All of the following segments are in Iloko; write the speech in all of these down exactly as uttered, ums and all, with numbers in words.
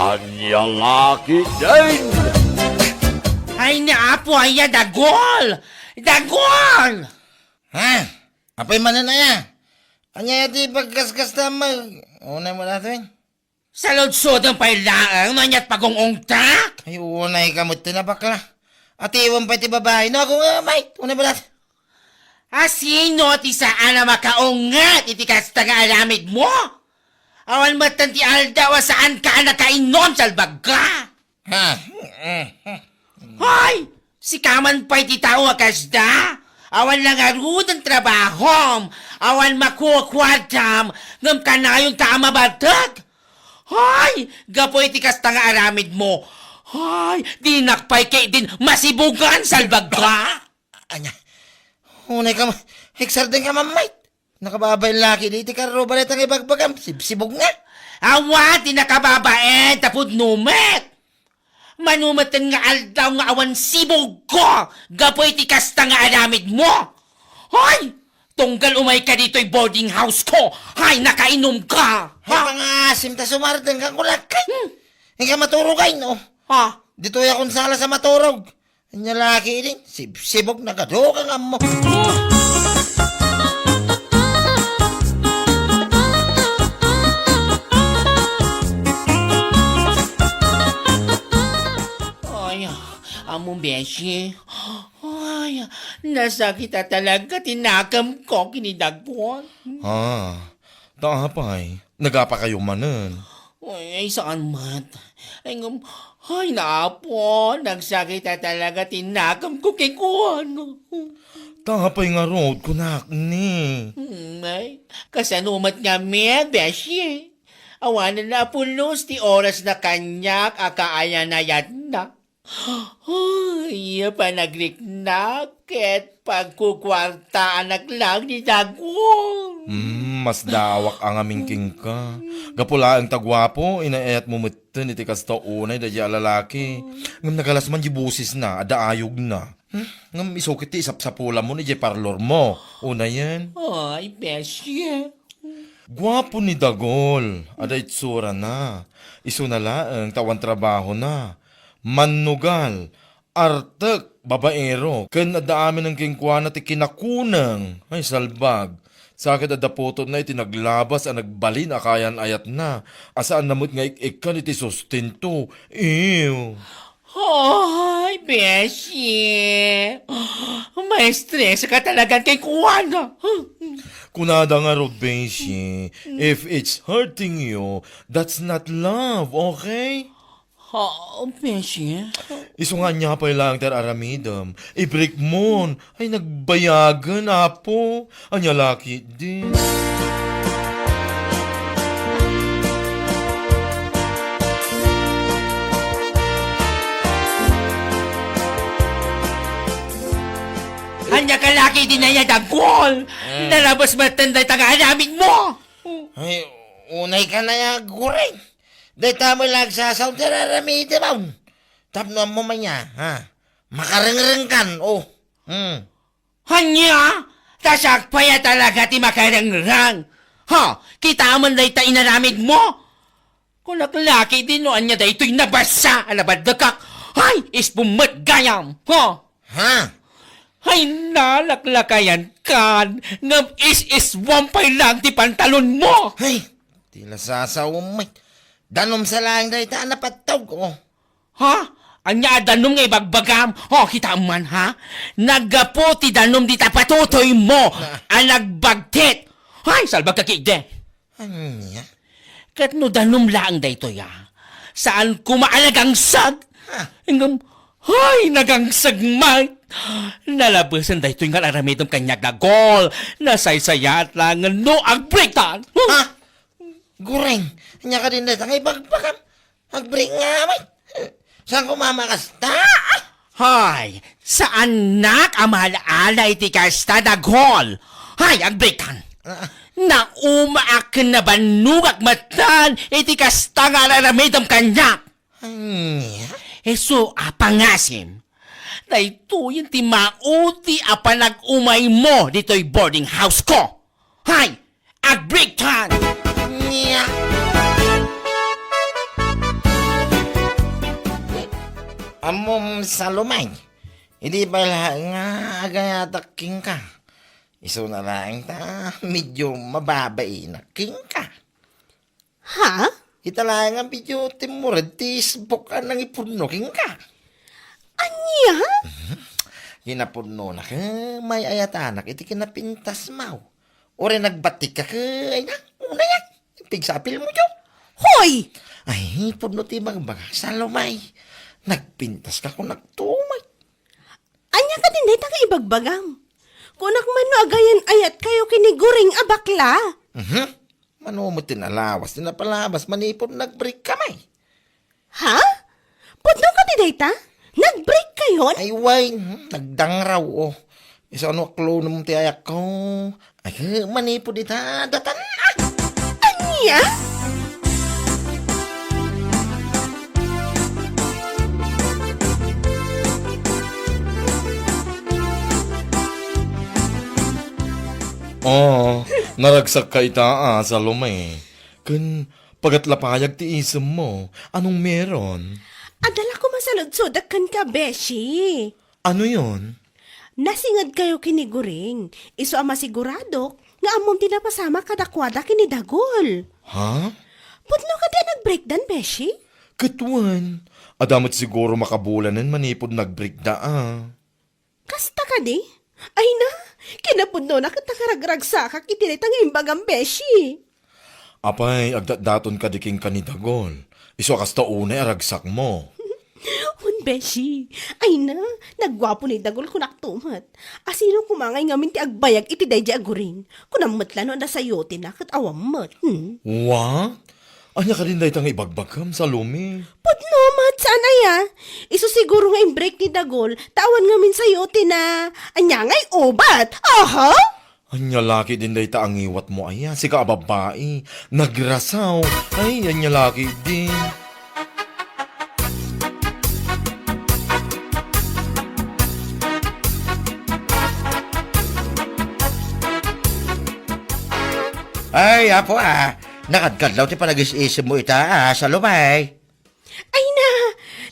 Ania la ketdin? Ay, ni Apo aya, Dagol! Dagol! Ha? Apay manen aya? Ania ti pagkaskasta mo? Unay mo datoy? Saludsodem pay laeng, no ania't pagungungtak? Ay, unay ka met ti nabakla. Atiwem pay ti babai, no, ako nga, mate. Unay mo datoy? A, sino ti saan a makaunget iti kasta nga aramid mo? Awan metten ti aldaw a saan ka a nakainom, salbagka! Ha? Hoy! Sika man pay ti tao a kasda? Awan la ngaruden trabahom, awan makukuartam, ngem kanayonka a mabateg? Hoy! Gapu iti kasta nga aramid mo, hoy! Dinak pay ketdin masibugan, salbagka! Ania? Unay ka ma-, eksarden ka, mammayt. Nakababain laki di iti karruba dayta nga ibagbagam. Sibsibog nga. Awa ti nakababain ta pudno met. Mano metten nga aldaw nga awan sibog ko gapu iti kasta nga aramid mo. Hoy! Tunggal umayka ditoy boarding house ko. Hay, nakainom ka. Hay, ha? Pangasim ta sumardeng ka, kulakay. Hmm. Ika maturog ay, no? Ha? Ditoy akong sala sa maturog. Ania laki din, sibsibog na gadu kang ammo. Ay, amo, beshi. Ay, nasakit a talaga ti nakem ko ken ni Dagol. Ah, ta apay, nagapa kayo manen? Ay, saan met. Ay, ngem, ay, ni Apo, nagsakit a talaga ti nakem ko kenkuana. Ta apay ngarud, kunak ni? Hmm, ay, kasano met ngamin, beshi? Awanen a pulos ti oras na kaniak a kaayan-ayatna. Ay, panagriknak ket pagkukuartaanak lang ni Dagol. Hmm, masdaawak a ngamin kenka. Gapu laeng ta guapo, inayat mo metten iti kasta unay daydiay a lalaki. Ngem nagalas man di bosesna, adda ayogna. Hmm, ngem isu ket ti isapsapulamon idiay parlor mo. Unayen. Ay, beshi. Guapo ni Dagol, adda itsurana. Isuna laeng ta awan trabahona. Mannugal, artek, babaero, ken adda aminen kenkuana ti kinakuneng. Ay, salbag. Sa ket adda putotna iti naglabas a nagbalin a kaayan-ayatna, a saanna met nga ik-ikkan iti sustento. Ew. Ay, beshi. Maestres ka talaga kenkuana. Kunada ngarud, beshi, if it's hurting you, that's not love, okay? Ha, beshi? Isu nga ania pay laeng ti ar-aramidem. Ibrik mon. Ay, nagbayagen, Apo. Ania laki din. Ania ka laki din aya, Dagol? Mm. Nalabas metten dayta nga aramid mo. Ay, unay ka na ya, Guring. Dayta mo lang sasaw ti raramidem, awn. Tapno ammo man ya, ha? Makarengreng kan, oh. Hmm. Ania? Ta siak pay a talaga ti makarengreng. Ha? Kitaem dayta inaramid mo? Kunak laki din no ania daytoy nabasa a nabaddekak. Hay, ispum met gayam. Ha? Ha? Hay, nalaklakayan kan, ngem is-iswam pay lang ti pantalon mo. Hay, ti nasasawem met. Danum sa laeng dayta a napattog, oh. Ha? Ania a danum nga ibagbagam? Oh, kitaem man, ha? Naggapu ti danum dita patutoy mo a nagbagtit. Hay, salbag ka, kigde. Ania? Ket no danum laeng daytoy, a, saan koma a nagangsag. Ha? Ngem, hay, nagangsag met. Nalabesen daytoy nga aramidem kaniak, Dagol. Nasaysayaat laengen no agbreaktan. Ha? Guring, ania kadin dayta nga ibagbagam? Agbreak nga met. Saan koma a makasta? Hay, saannak a maala-ala iti kasta, Dagol. Hay, agbreaktan. Ah. Naumaak ken nabannogak metten iti kasta nga ar-aramidem kaniak. Ania? Isu a pangasim. Daytoyen ti maudi a panag-umaymo ditoy boarding house ko. Hay, agbreaktan! Ania? Salome, idi pay laeng nga agayatak kenka, isuna laeng ta medyo mababainak kenka. Ha? Ita laeng nga medyo timmured ti isbok a nangipudno kenka. Ania? Mhm. Kinapudnonak, eh, may-ayatanak iti kinapintasmaw. Uray nagbatikka ket, ay na, unay, ah, pigsapilmo, Diyo. Hoy! Ay, pudno ti ibagbagak, Salome. Nagpintaska kunak tumet. Ania kadin dayta nga ibagbagam? Kunak man no agayan-ayatkayo ken ni Guring a bakla. Mhm. Mano met ti nalawas ti napalabas manipud nag-break kami. Ha? Pudno kadi dayta? Nag-break kayon? Ay, wen, hmm, nagdangraw, oh. Isu no a clone mo ti ayak ko. Ay, manipud ita, datan, ah! Ania? Oh, naragsak ka ita, ah, Salome. Ken pagat la payag ti isemmo. Anong meron? Adda la ko masaludsodek kenka, beshi. Ano yon? Nasingedkayo ken ni Guring, isu a masiguradok nga ammom ti napasamak kadakuada ken ni Dagul. Ha? Pudno kadi a nag-breakdan, beshi? Ket wen, adda met siguro makabulanen manipud nag-breakda, ah. Kasta kadi? Ay na, kinapudnona ket nakaragragsakak iti dayta nga imbagam, beshi. Apay, agdatdaton kadi kenka ni Dagul. Isu a kasta unay a ragsakmo. Wen, beshi. Ay na, nagguapo ni Dagul kunak tumet. Asino koma ngay ngamin ti agbayag iti daydiay a Guring? Kunam met la no adda sayotina ket awan met. Hmm? What? Ania kadin dayta nga ibagbagam, Salome? Pudno met, saan aya? Isu siguro nga imbreak ni Dagul, ta awan ngamin sayotina. Ania ngay ubat? Aha! Ania la ketdin dayta a ngiwatmo aya? Sika a babai, nagrasaw. Ay, ania la ketdin. Ay, Apo, ah. Nakadkadlaw ti panagis-isemmo ita, ah, Salome. Ay na,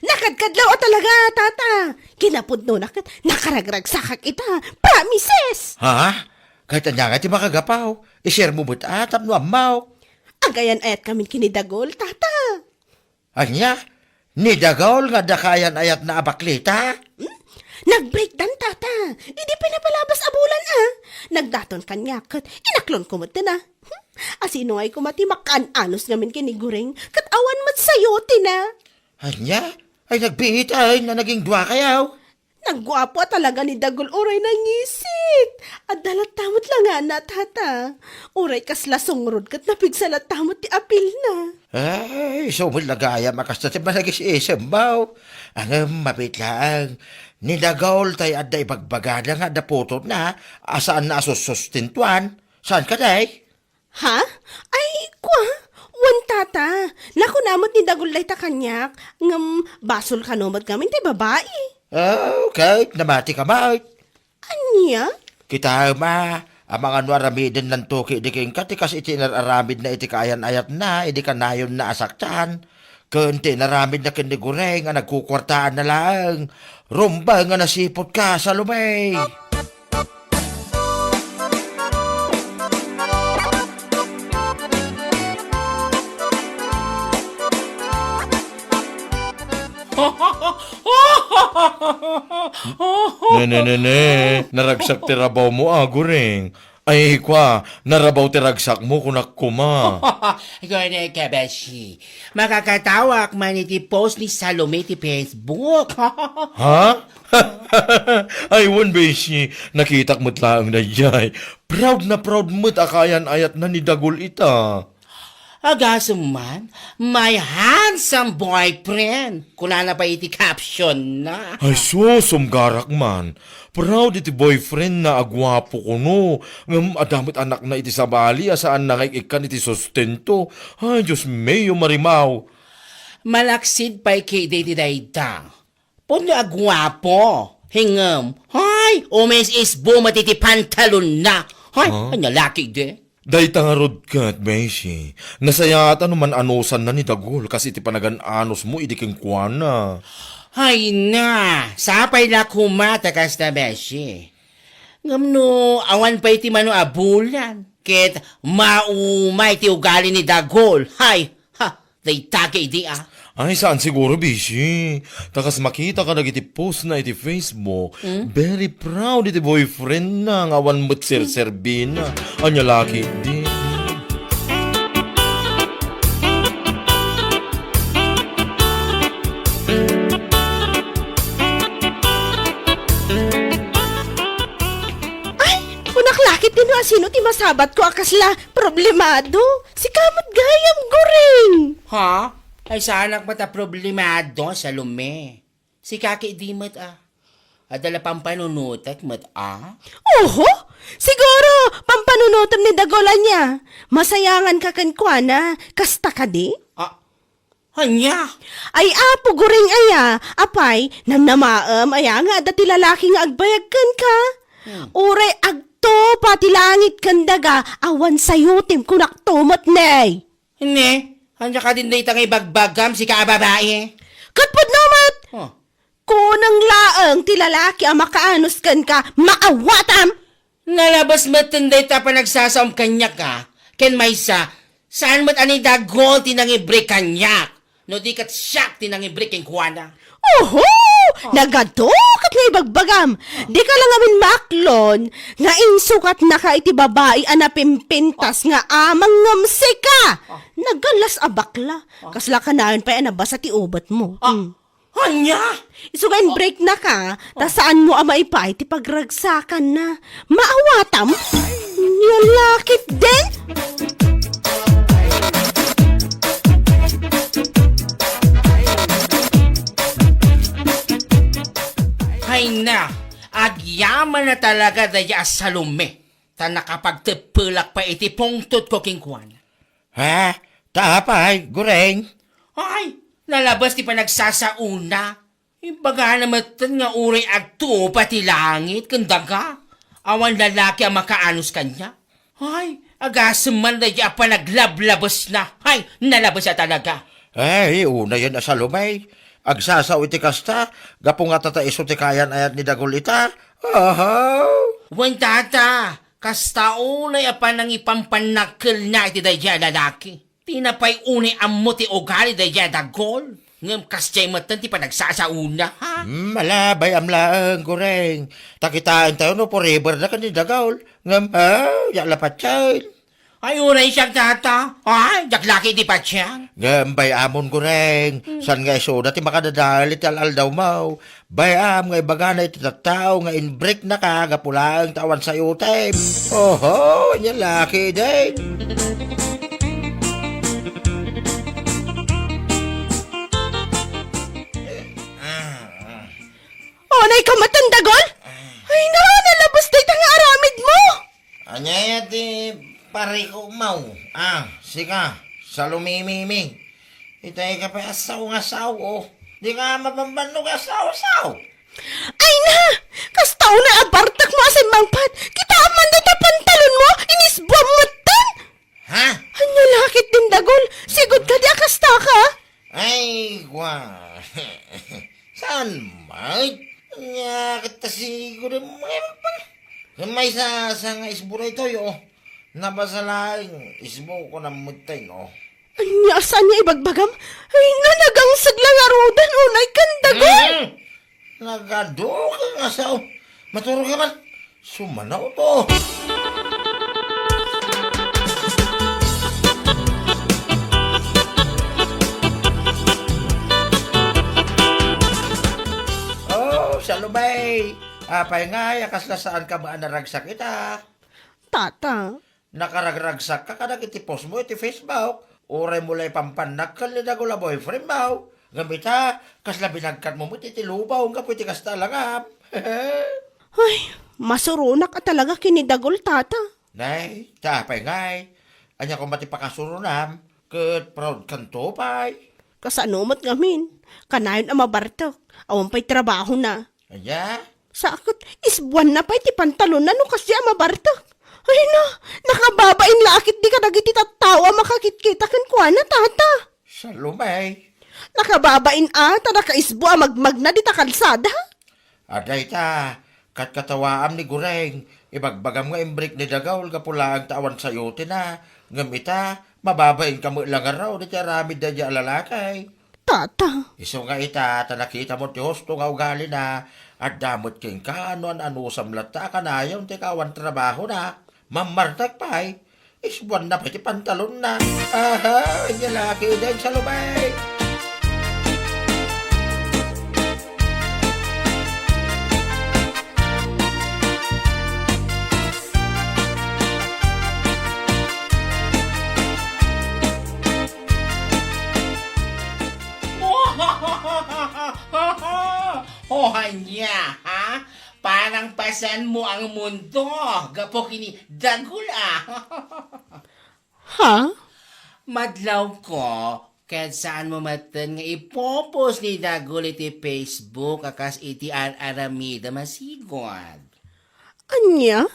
nakadkadlaw a talaga, tata. Kinapudnona ket nakaragragsakak ita. Promises! Ha? Ket ania ngay ti makagapaw? I-share mo met, ah, tapno ammok. Agayan-ayatkamin ken ni Dagul, tata. Ania? Ni Dagul nga adda kaayan-ayatna a baklita? Hmm? Nag-breakdan, tata. Idi pinapalabas a bulan, ah. Nagdaton kaniak ket inaklonko met, ah. Hmm? Asino ngay koma ti makaan-anos ngamin ken ni Guring ket awan met sayotina? Ania? Ay, nagbiit ay na naging duakayo. Nagguapo a talaga ni Dagul uray nangisit. Adda latta met langana, tata. Uray kasla sungrod ket napigsa latta met ti apilna. Ay, isu met la gayam a kasta ti panagis-isemmo. Ngem mabiit laeng, ni Dagul tay adda ibagbagada nga adda putotna a saanna a sussustentuan. Saan kadi? Ha? Ay, kua? Wen, tata. Nakuna met ni Dagul dayta kaniak, ngem basol kano met ngamin ti babai. Oh, ket namati ka met. Ania? Kitaem a, amangan no aramidennanto ketdi kenka ti kas iti inar-aramidna iti kaayan-ayatna idi kanayonna a saktan. Ken ti inaramidna ken ni Guring a nagkukuartaanna laeng. Rumbeng a nasiputka, Salome! Ne, ne, ne, ne. Naragsak ti rabawmo, a, Guring. Ay, kua, narabaw ti ragsakmo, kunak koma. Gone ka, beshi. Makakatawak man iti post ni Salome ti Facebook. Ha? Ay, wen, beshi. Nakitak met laeng daydiay. Proud na proud met a kaayan-ayatna ni Dagul ita. Agasem man, "My handsome boyfriend," kunana pay iti caption na. Ay sus, sumgarak man. Proud iti boyfriend na a guapo kuno, ngem adda met anakna iti sabali a saanna nga ik-ikkan iti sustento. Ay, Dios mio, Marimao. Malaksid pay ketdi iti dayta. Pudno a guapo. Ngem, hay, umis-isbo met iti pantalonna. Hay, huh? Ania la ketdi? Dayta ngarud ket, beshi, nasayaat a no man-anusanna ni Dagul kas iti panagan-anusmo idi kenkuana. Hay na, sapay la koma ta kasta, beshi. Ngem no awan pay ti mano a bulan, ket maumay ti ugali ni Dagol. Hay, ha, dayta ketdi a. Ay, saan siguro, beshi. Ta kas makita kadagiti post na iti Facebook, Hmm? very proud iti boyfriend na nga awan met serserbina. Ania la ketdi. Ay, kunak la ketdi no asino ti masabatko a kasla problemado. Sika met gayam, Guring. Ha? Ay, saanak met a problemado, Salome. Sika ketdi met a. Adda la pampanunotek met a. Oho! Siguro, pampanunotem ni Dagol ania. Masayanganka kenkuana. Kasta kadi? Ah, ania? Ay, Apo Guring aya, apay, namnamaem aya nga adda ti lalaki nga agbayag kenka? Hmm. Uray agtupa ti langit ken daga, awan sayotem kunakto met ne. Ne, ania kadin dayta nga ibagbagam, sika a babai? Ket pudno met! Oh. Kuneng laeng ti lalaki a makaanus kenka, maawatam! Nalabes metten dayta a panagsasaom kaniak a, ken maysa, saan met a ni Dagol ti nangibrek kaniak, no di ket siak ti nangibrek kenkuana. Oho! Ah. Nagadu ket nga ibagbagam! Ah. Dika la ngamin maaklon nga insukatnaka iti babai a napimpintas nga amang ngem sika! Ah. Nagallas a bakla. Ah. Kasla kanayon pay a nabasa ti ubetmo. Ah. Mm. Ania? Isu nga inbreaknaka, ta saanmo a maipaay ti pagragsakanna. Maawatam? Ania la ketdin? Hay na, agyaman na talaga dayta a Salome, ta nakapagteppelak pay iti pungtotko kenkuana. Ha? Ta apay, Guring? Ay, nalabes ti panagsasaona. Imbagana metten nga uray agtupa ti langit ken daga, awan lalaki a makaanus kaniak. Ay, agasem man dayta a panaglablabesna. Ay, nalabes a talaga. Ay, unayen a Salome. Agsasao iti kasta, gapu nga tata isu ti kayan-ayat ni Dagol ita. Aha. Wen, tata, kasta unay a panangipampannakkelna iti dayta a lalaki. Ti napay unay ammo ti ugali dayta a Dagol. Ngem kasdiay metten ti panagsasaona, ha? Hmm, ala, bay-am laeng, Guring. Ta kitaentayo no forever na ken ni Dagol. Ngem, ha? Diak la patien. Ay, uray siak, tata. Ay, diak la ketdi patien. Ngem bay-amon, Guring. Hmm. Saan nga isuda ti makadadael iti al-aldawmo. Bay-am nga ibagana iti tattao nga inbreaknaka gapu laeng ta awan sayotem. Oho, ania la ketdin. Unayka metten, Dagol? Ay, na, nalabes dayta nga aramidmo. Ania ti parikutmo? Ah, sika, Salome Mimi. Itay ka pay a sao nga sao, oh. Dika mabambannog a sao-sao. Ay na! Kasta unay a bartekmo a simmangpet. Kitaem man dayta pantalonmo, inisbuam metten. Ha? Ania la ketdin, Dagol? Sigud kadi a kastaka? Ay, kwa. Saan met? Ania ket ta sigud a mangipag-, maysa sa nga isbo daytoy, oh. Nabasa laeng isbo ko nammuttay, no? Ania, saan nga ibagbagam? Ay, na, nagangseg la ngaruden, unayka, Dagol! Mm. Nagadu ka nga sao. Maturog ka man. Sumanawto. Oh, Salome. Apay ngay a kasla saanka met a naragsak ita? Tata. Nakaragragsakka kadagiti postmo iti Facebook. Uraymo la ipampannakkel ni Dagol a boyfriendmo. Ngem ita, kasla binagkatmo met iti lubong gapu iti kasta a langam. Ay, masuronak a talaga ken ni Dagol, tata. Nay, ta apay ngay? Ania koma ti pakasuronam? Ket proud kanto pay. Kasano met ngamin? Kanayon a mabartek. Awan pay trabahona. Ania? Sa ket, isbuanna pay ti pantalonna no kasdi a mabartek. Ay na, nakababain la a ketdi kadagiti tattao a makakitkita kenkuana, tata. Salome. Nakababain a, ta nakaisbo a magmagna dita kalsada. Adda ita, katkatawaam ni Goreng, ibagbagam nga imbrake ni Dagul gapu laeng ta awan sayotina, ngem ita, mababainka met la ngarud iti aramid daydiay a lalaki. Tata. Isu nga ita, ta nakitamo ti husto nga ugalina, adda met kenka no an-anusam latta a kanayon ti kaawan trabahona. Mammartek pay, isbuanna pay ti pantalonna. Aha, ania la ketdin sa lumeng. O, ania, ha? Parang pasenmo ang mundo, gapu ken ni Dagul, a. Ha? Madlawko, ket saanmo metten nga ipopost ni Dagul iti Facebook a kas iti ar-aramidem a sigud. Ania?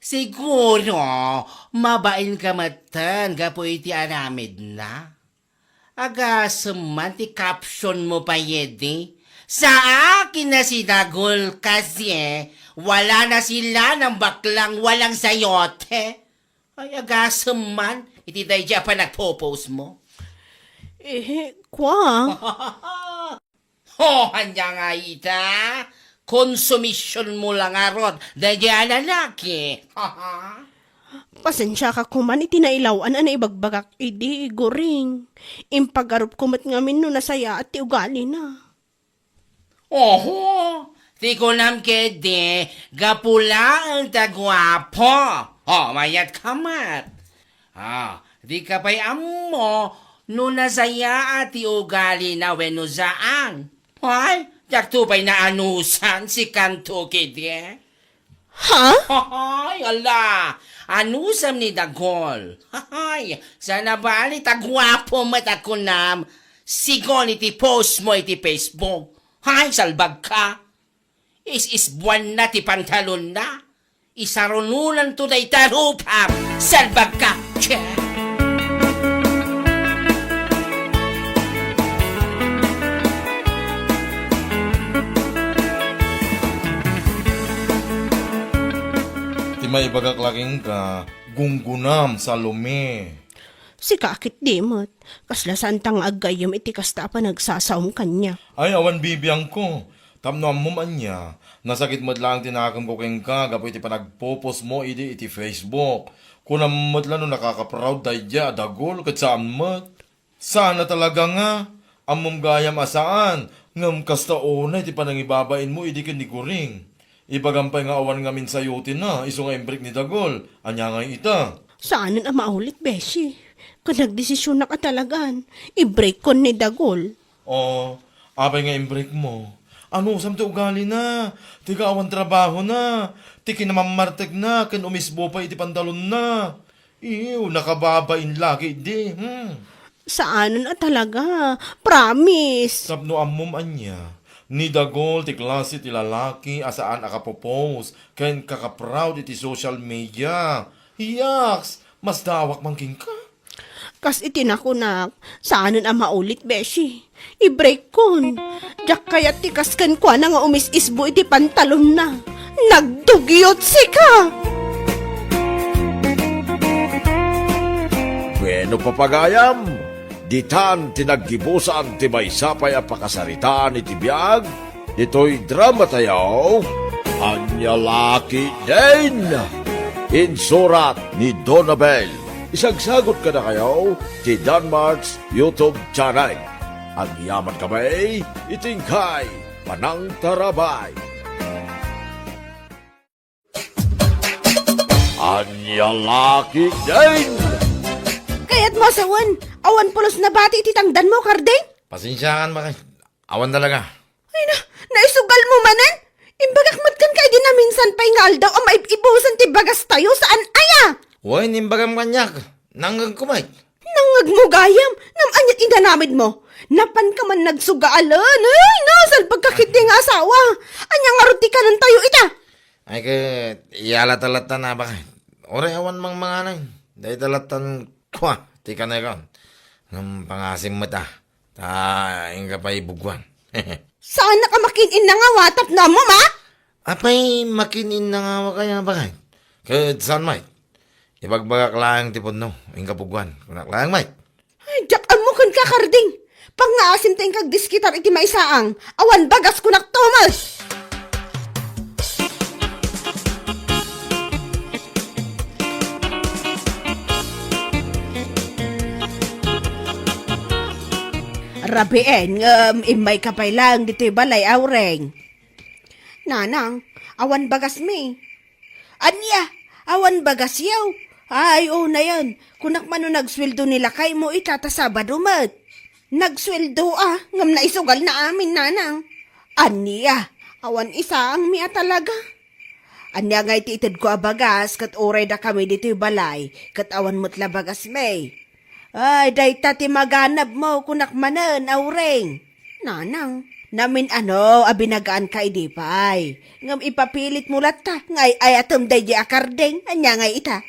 Siguro, mabainka metten gapu iti aramidna. Agasem man ti caption mo pay idi. Saak ken ni Dagul kasi, wala na sila ng baklang walang sayote. Ay, agasem man iti daydiay a panagpo-post mo. Eh, kua. O, ania nga ita? Konsumision mo la ngarud daydiay a lalaki. Pasensiaka koman iti nailaw-an a naibagbagak idi, Goreng. Impagarupko met ngamin no nasayaat ti ugalina. Oho, ti kunam ketdi, gapu laeng ta guapo. O, mayatka met. Ah, dika pay ammo no nasayaat ti ugalina wenno saan. Ay, diakto pay naanusan, sikanto ketdi. Ha? Ay, ala, anusam ni Dagul. Ay, saan a bali ta guapo met a kunam, sigun iti post mo iti Facebook. Ay, salbagka. Is-isbuanna ti pantalonna. Isarunonanto dayta a rupam. Salbagka. Che. Ti maibagak la kenka, gunggonam, Salome. Sika a ketdi met, kasla saanta nga aggayyem iti kasta a panagsasaom kaniak. Ay, awan bibiangko. Tapno ammom ania, nasakit met laeng ti nakemko kenka gapu iti panagpo-post mo idi iti Facebook. Kunam met la no nakaka-proud daydiay a Dagul ket saan met. Saan a talaga nga, ammom gayam a saan, ngem kasta unay ti panangibabain mo idi ken ni Goreng. Ibagam pay nga awan ngamin sayotina, isu nga imbrake ni Dagul. Ania ngay ita? Saanen a maulit, beshi. Ket nagdesisionak a talagan, ibrakekon ni Dagul. O, apay nga imbrake mo? Anusam ti ugalina, ti kaawan trabahona, ti kinamammartekna ken umisbo pay iti pantalonna. Ew, nakababain la ketdi, hmm. Saanen a talaga, promise. Tapno ammom ania, ni Dagul ti klase ti lalaki a saan a kapo-post ken kaka-proud iti social media. Yaks, masdawak man kenka. Kas iti nakunak, saanen a maulit, beshi. Ibrakekon. Diak kayat ti kas kenkuana nga umis-isbo iti pantalonna. Nagdugyot sika! Bueno, papagayam, ditan ti naggibusan ti maysa pay a pakasaritaan iti biag ditoy dramatayo, Ania La Ketdin. Insurat ni Donabel. Isagsagut kadakayo ti Danmart's YouTube channel. Agyaman kami iti inkay panangtarabay. Ania La Ketdin! Kayatmo a sawen, awan pulos nabati iti tangdanmo, Karding? Pasensiakan, Bakit. Awan talaga. Ay na, naisugalmo manen? Imbagak met kenka idi naminsan pay nga aldaw a maib-ibusan ti bagastayo, saan aya? Wen, imbagam kaniak. Nangngegko met. Nangngegmo gayam, ngem aniat inanamidmo? Napanka man nagsugaalen. Ay, nasalbagka ketdi nga asawa. Ania ngarud ti kanentayo ita? Ay ket, iyala ta latta, Bakit. Uray awan mangmanganen. Dayta lattan kua, ti kanekon. Ngem pangasim met a. Ta inka pay bugwan. Saanak a makin-innangawa tapno ammom, a? Apay makin-innangawa kaya, bakit? Ket saan met? Ibagbagak laeng ti pudno, inka bugwan. Kunak laeng met. Ay, diak ammo kenka, Karding. Pangngaasim ta inka agdiskitar iti maisaang. Awan bagas, kunak to met. Rabien, ngem immayka pay laeng ditoy balay, Aureng. Nanang, awan bagasmi. Ania? Awan bagasyo? Ay, unayen. Kunak man no nagsueldo ni lakaymo ita ta Sabado met. Nagsueldo a, ngem naisugalna amin, nanang. Ania? Awan isaangmi a talaga. Ania ngay ti itedko a bagas ket uray dakami ditoy balay ket awan met la bagasmi? Ay, dayta ti maganabmo, kunak manen, Aureng. Nanang, namin-ano a binagaanka idi pay. Ngem ipapilitmo latta nga ay-ayatem daydi a Karding, ania ngay ita?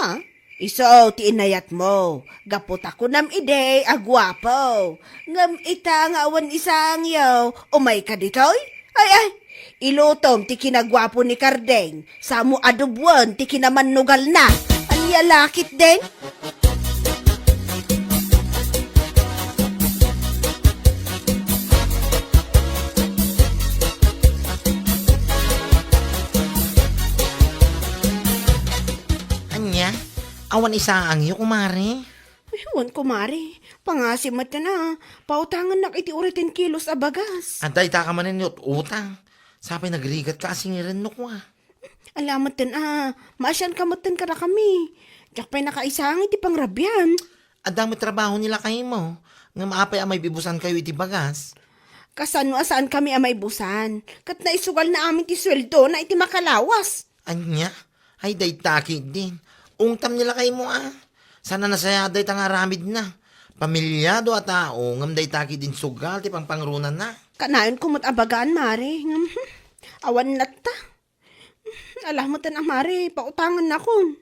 Ha? Isu ti inayatmo. Gapu ta kunam idi a guapo. Ngem ita nga awan isaangyo, umayka ditoy? Ay, ay, ilutom ti kinaguapo ni Karding, samo adobuen ti kinamannugalna. Ania la ketdin? Ania? Awan isaangyo, kumare? Ay, wen, kumare. Pangngaasim met a. Pautangannak iti uray ten kilos a bagas. Adda ita ka manen nga ut-utang. Sapay nagrigatka a singiren no kua. Ala metten a, maasianka metten kadakami. Diak pay nakaisaang iti pangrabian. Adda met trabaho ni lakaymo, ngem apay a maibibusankayo iti bagas? Kasano a saankami a maibusan? Ket naisugalna amin ti sueldona iti makalawas. Ania? Ay, dayta ketdin. Ungtam ni lakaymo a. Saan a nasayaat dayta nga aramidna. Pamilyado a tao, ngem dayta ketdin sugal ti pangpangrunana. Kanayonko met a bagaan, Mare, ngem, hmm, awan latta. Ala metten a, Mare, pautangannakon.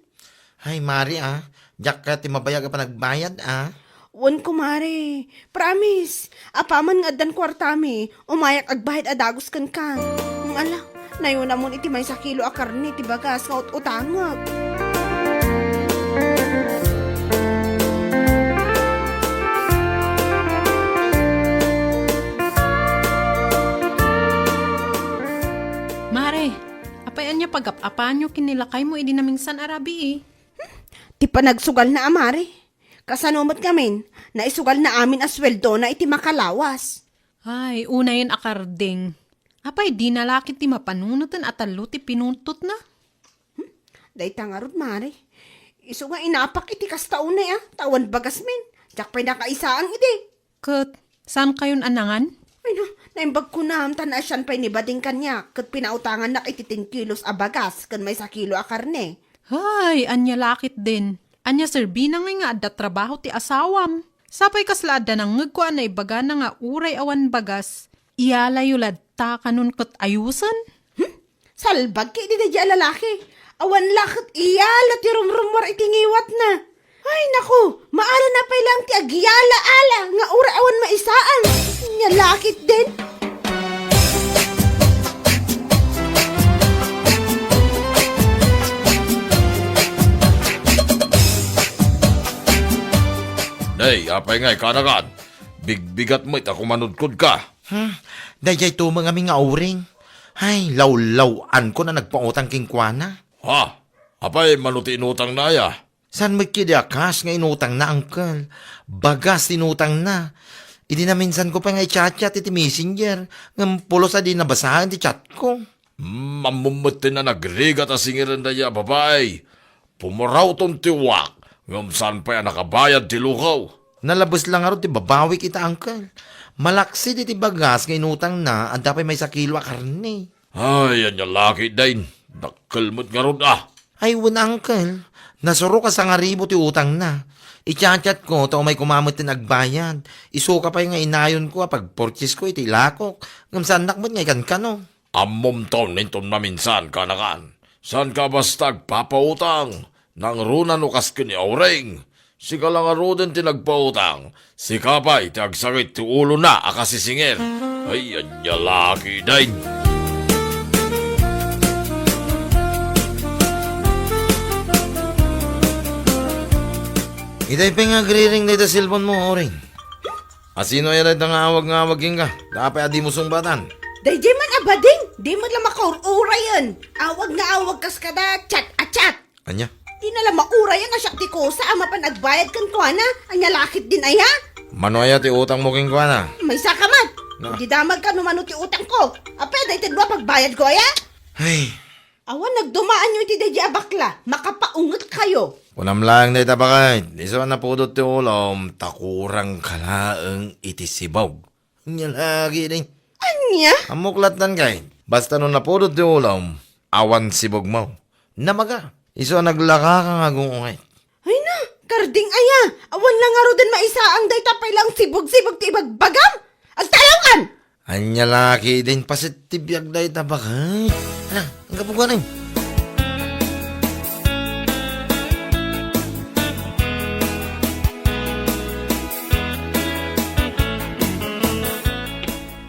Ay, Mare, a. Diak kayat ti mabayag a panagbayad, a. Wen, kumare. Promise. Apaman nga addan kuartami, umayak agbayad a dagus kenka. Ngem ala, nayunamon iti maysa kilo a karne ti bagas nga ut-utangek. Mare, apay ania pagap-apanyo ken ni lakaymo idi namingsan a rabii? Hmm, ti panagsugalna a, Mare. Kasano met ngamin, naisugalna amin a sueldona iti makalawas. Ay, unayen a Karding. Apay dina la ketdi mapanunoten a tallo ti pinuntotna? Hmm, dayta ngarud, Mare. Isu nga inapak iti kasta unay a, ta awan bagasmin. Diak pay nakaisaang idi. Ket, saankayon a nangan? Ay na, naimbag kunam, ta naasian pay ni Bading kaniak, ket pinautangannak iti ten kilos a bagas ken maysa kilo a karne. Hay, ania la ketdin? Ania serbina ngay nga adda trabaho ti asawam? Sapay kasla adda nangngegko a naibagana nga uray awan bagas, iyalayo latta kanon ket ayusen? Hmm? Salbag ketdi daydiay a lalaki. Awan la ket iyala ti rumrumuar iti ngiwatna. Ay, naku, maalana pay laeng ti agyala-ala nga uray awan maisaang. Ania la ketdin? Nay, apay ngay, kanagan? Bigbigat met a kumanudkodka. Hmm, daydiay tumeng amin nga uring. Ay, lawlaw-ankon a nagpautang kenkuana. Ha? Apay, mano ti inutangna aya? Saan met ketdi a cash nga inutangna, uncle? Bagas ti inutangna. Idi naminsanko pay nga i-chat-chat iti messenger, ngem pulos a di nabasaen ti chatko. Hmm, ammom met ti nanagrigat a singiren daydiay a babai. Pumurawton ti uwak, ngem saan pay a nakabayad ti lukaw. Nalabes la ngarud ti babawik ita, uncle. Malaksid iti bagas nga inutangna, adda pay maysa kilo a karne. Ay, ania la ketdin. Dakkel met ngarud a. Ay, wen, uncle. Nasurok a sangaribu ti utangna. I-chat-chatko ta umay koma met ti nagbayad. Isuka pay nga inayonko a pagpurchasesko iti ilakok. Ngem saannak met nga ikankano. Ammom ta inton maminsan, kanagan, saanka basta agpapautang, nangruna no kas ken ni Aureng. Sika la ngaruden ti nagpautang. Sika pay ti agsakit ti ulona a kasisingir. Ay, ania la ketdin. Itay pay nga agriring dayta cellphone mo, Auring. Asino aya dayta nga awag nga awag kenka? Apay a dimo sungbatan? Daydiay man a bading, di met la makaur-urayen. Awag nga awag kas kada chat a chat. Ania? Di na la mauray nga siak ti kusa a mapan agbayad kenkuana. Ania la ketdin aya? Mano aya ti utangmo kenkuana? Maysa ka met. Na. Di damagka no mano ti utangko. Apay, dayta dua pagbayadko aya? Ay. Awan nagdumaanyo iti daydi a bakla. Makapaungetkayo. Kunam laeng dayta, baket. Isu a napudot ti ulom, ta kurangka laeng iti sibog. Ania la ketdin. Ania? Ammok lattan kay. Basta no napudot ti ulom, awan sibogmo. Namaga. Isu a naglakaka nga agung-unget. Ay na, karding aya. Awan la ngaruden maisaang dayta pay lang sibog-sibog ti ibagbagam. Agtayaw kan! Ania la ketdin, paset ti biag dayta, baket. Ala, anggapu gani.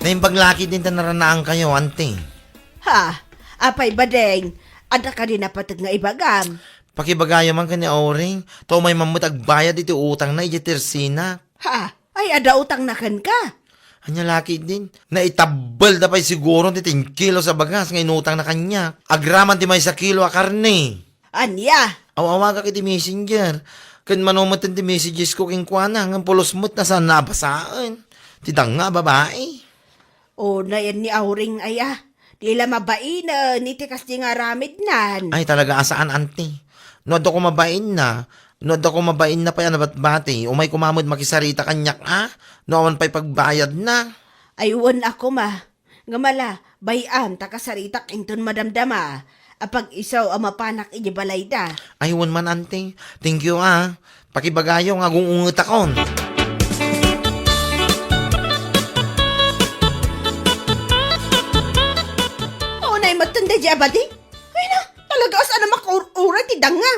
Naimbag la ketdin ta naranaankayo, anti. Ha? Apay, bading? Adda kadi napateg nga ibagam? Pakibagayo man ken ni Auring, ta umay man met agbayad iti utangna idiay Tercena. Ha? Ay, adda utangna kenka? Ania la ketdin? Naitabbelda pay siguro ti ten kilos a bagas nga inutangna kaniak. Agraman ti maysa kilo a karne. Ania? Aw-awagak iti messenger. Ken mano met ti messagesko kenkuana, ngem pulos met a saanna a basaen. Ti danga a babai. O, nayan ni Auring aya. Di la mabainen iti kasdi nga aramidnan. Ay, talaga a saan, anti. No adda ko mabainna, no adda ko mabainna pay a nabatbati, umay koma met makisarita kaniak, a? No awan pay pagbayadna. Ay, wen a koma. Ngem ala, bay-am ta kasaritak inton madamdama a pag-isu a mapanak idiay balayda. Ay, wen man, anti. Thank you, a. Pakibagayo nga agung-ungetakon. Unay metten daydi a bading? Ay na, talaga a saan a makaur-uray ti danga.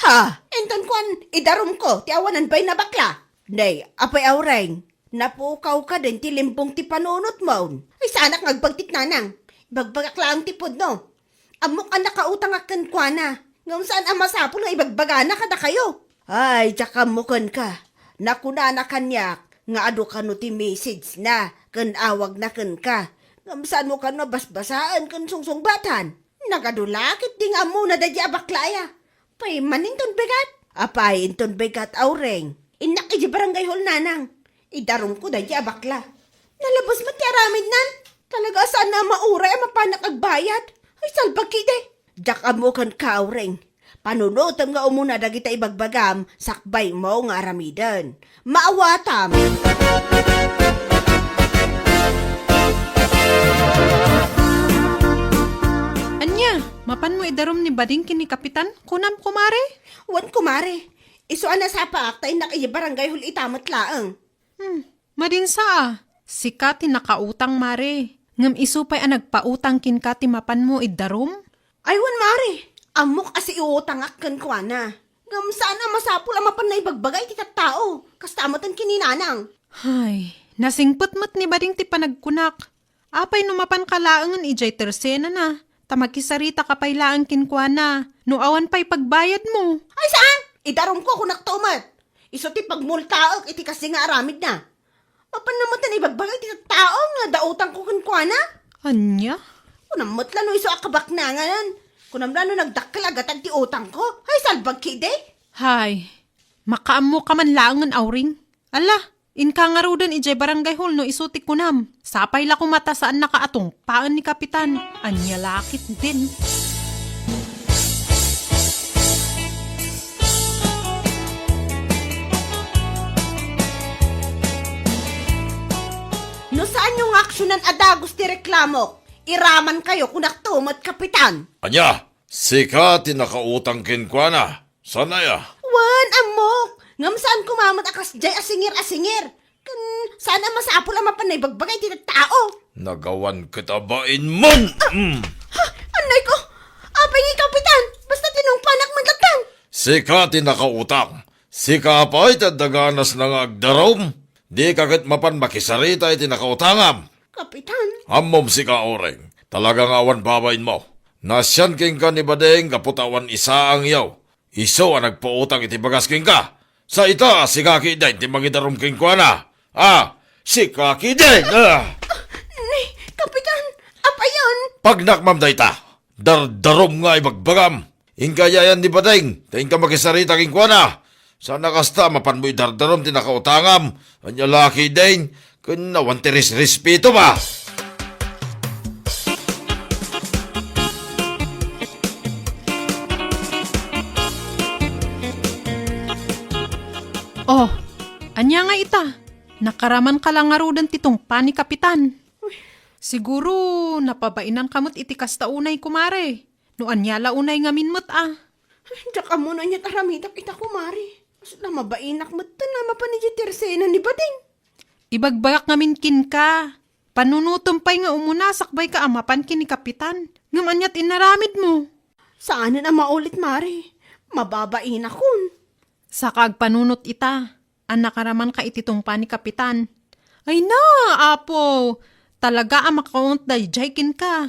Ha? Inton kuan, idarumko ti awanan bay na bakla. Nay, apay Auring, napukawka den ti limbong ti panunotmo. Ay, saanak nga agpagtitnanang. Ibagbagak laeng ti pudno. Ammok a nakautangak kenkuana, ngem saan a masapul nga ibagbagana kadakayo. Ay, diak ammo kenka. Nakunana kaniak nga adu kano ti message na ken awagna kenka. Ngem saanmo kano basbasaen ken sungsungbatan. Nagadu la ketdi nga ammona daydi a bakla aya. Pay man inton bigat? Apay inton bigat, Auring? Innak idiay barangay hall, nanang. Idarumko daydi a bakla. Nalabes met ti aramidnan. Talaga a saan a mauray a mapanak agbayad. Ay, salbag ketdi. Diak ammo kenka, Auring. Panunotem nga umuna dagita ibagbagam, sakbaymo nga aramiden. Maawatam. Ania, mapanmo idarum ni bading ken ni kapitan? Kunam, kumare? Wen, kumare. Isu a nasapaak ta innak idiay barangay hall ita met laeng. Hmm, madinsa a. Sika ti nakautang, mare. Ngem isu pay a nagpautang kenka ti mapanmo idarum? Ay, wen, mare. Ammok a siiutangak kenkuana. Ngem saan a masapul a mapanna ibagbaga iti tattao. Kasta met ken ni nanang. Hay, nasingpet met ni bading ti panagkunak. Apay no mapanka laengen idiay Tercena na, ta makisaritaka pay laeng kenkuana, no awan pay pagbayadmo? Ay, saan? Idarumko, kunakto met. Isu ti pagmultaek iti kasdi nga aramidna. Mapanna met a ibagbaga iti tattao nga adda utangko kenkuana? Ania? Kunam met la no isu a kabaknangan. Kunam la no nagdakkel a gatad ti utangko. Ay, salbag ketdi. Hay, makaammoka man laengen, Auring. Ala, inka ngaruden idiay barangay hall no isu ti kunam. Sapay la koma ta saannaka a tungpaen ni kapitan. Ania la ketdin. No saanyo nga aksionan a dagus ti reklamok, iramankayo, kunakto met, kapitan. Ania, sika ti nakautang kenkuana? Saan aya? Wen, ammok. Ngem saan koma met a kasdiay a singir a singir. Ken saan a masapul a mapan naibagbaga iti tattao. Nagawan ket a bainmon! Mm. Ha? Annay ko! Apay nga, kapitan? Basta tinungpanak man lattan. Sika ti nakautang. Sika pay ti adda ganasna nga agdarum? Dika ket mapan makisarita iti nakautangam? Kapitan. Ammom sika, Oreng. Talaga nga awan babainmo. Nasian kenka ni Bading gapu ta awan isaangyo. Isu a nagpautang iti bagas kenka. Sa ita, sika ketdin ti mangidarum kenkuana. Ah, sika ketdin, ah! Ni, Kapitan, apayon? Pagnakmam dayta. Dardarum nga ibagbagam. Inka yayan ni Bading, ta inka makisarita kenkuana. Saan a kasta, mapanmo idardarum ti nakautangam. Ania la ketdin, ken awan ti resrespeto ba? Oh, ania nga ita? Nakaramanka la ngaruden ti tungpa ni Kapitan. Siguro, napabainanka met iti kasta unay, kumare. No ania la unay ngamin met a. Diak ammo no aniat aramidek ita, kumare. Kasla mabainak metten a mapan idiay tersena ni Bading. Ibagbagak ngamin kenka. Panunotem pay nga umuna sakbay ka a mapan ken ni Kapitan. Ngem aniat inaramidmo? Saanen a maulit, mare. Mababainakon. Saka agpanunot ita. A nakaramanka iti tungpa ni Kapitan. Ay na, Apo! Talaga a makaunot daydiay kenka.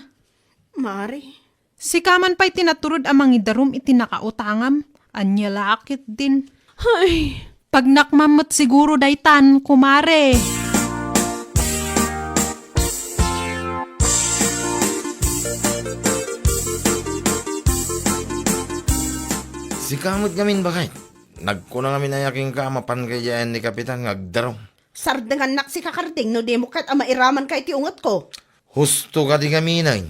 Mare. Sika man pay ti naturod a mangidarum iti nakautangam. Ania la ketdin. Ay. Pagnakmam met siguro daytan, kumare. Sika met ngamin, baket. Nagkuna ngamin aya kenka a mapanka idiay ayan ni Kapitan nga agdarum? Sardengannak sika, Karding, no dimo ket a mairamanka iti ungetko. Husto kadi ngamin, ay.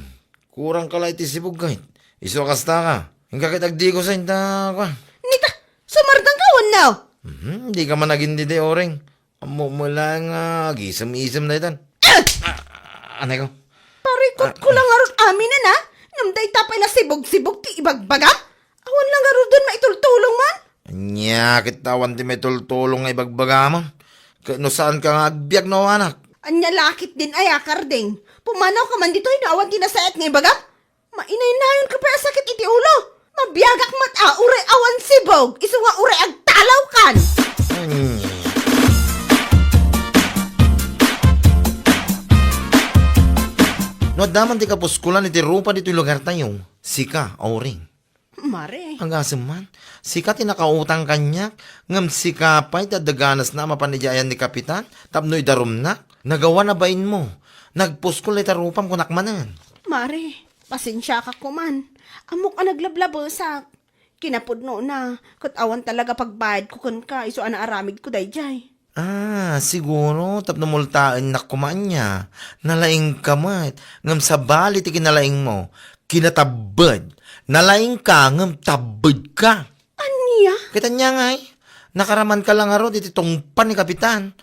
Kurangka la iti sibog, ket isu a kasta ka. Inka ket agdigusen ta, kuan. Nita, sumardengka wenno? Mhm, dika man agindidi, Oreng. Ammom met laeng nga agisem-isem daytan. Ah! Ah, anay ko. Parikutko la ngarud amin, a. Ngem dayta pay la sibog-sibog ti ibagbagam? Awan la ngaruden maitultulongmon? Ania ket ta awan ti maitultulong nga ibagbagamon? Ket no saanka nga agbiag no awanak? Ania la ketdin aya, Karding? Pumanawka man ditoy no awan ti nasayaat nga ibagam? Mainaynayonka pay a sakit iti ulo. Mabiagak met a uray awan sibog, isu nga uray agtalawkan. Ania? No adda man ti kapuskolan iti rupa ditoy lugartayo, sika, Oreng. Mare. Agasem man, sika ti nakautang kaniak, ngem sika pay ti adda ganasna a mapan idiay ayan ni Kapitan tapno idarumnak. Nagawan a bainmo. Nagpuskol dayta rupam, kunak manen. Mare, pasensiaka koman. Ammok a naglablabesak. Kinapudnona, ket awan talaga pagbayadko kenka isu a naaramidko daydiay. Ah, siguro tapno multaennak koma ania. Nalaingka met, ngem sabali ti kinalaingmo. Kinatabbed. Nalaingka ngem tabbedka. Ania? Ket ania ngay? Nakaramanka la ngarud iti tungpa ni Kapitan.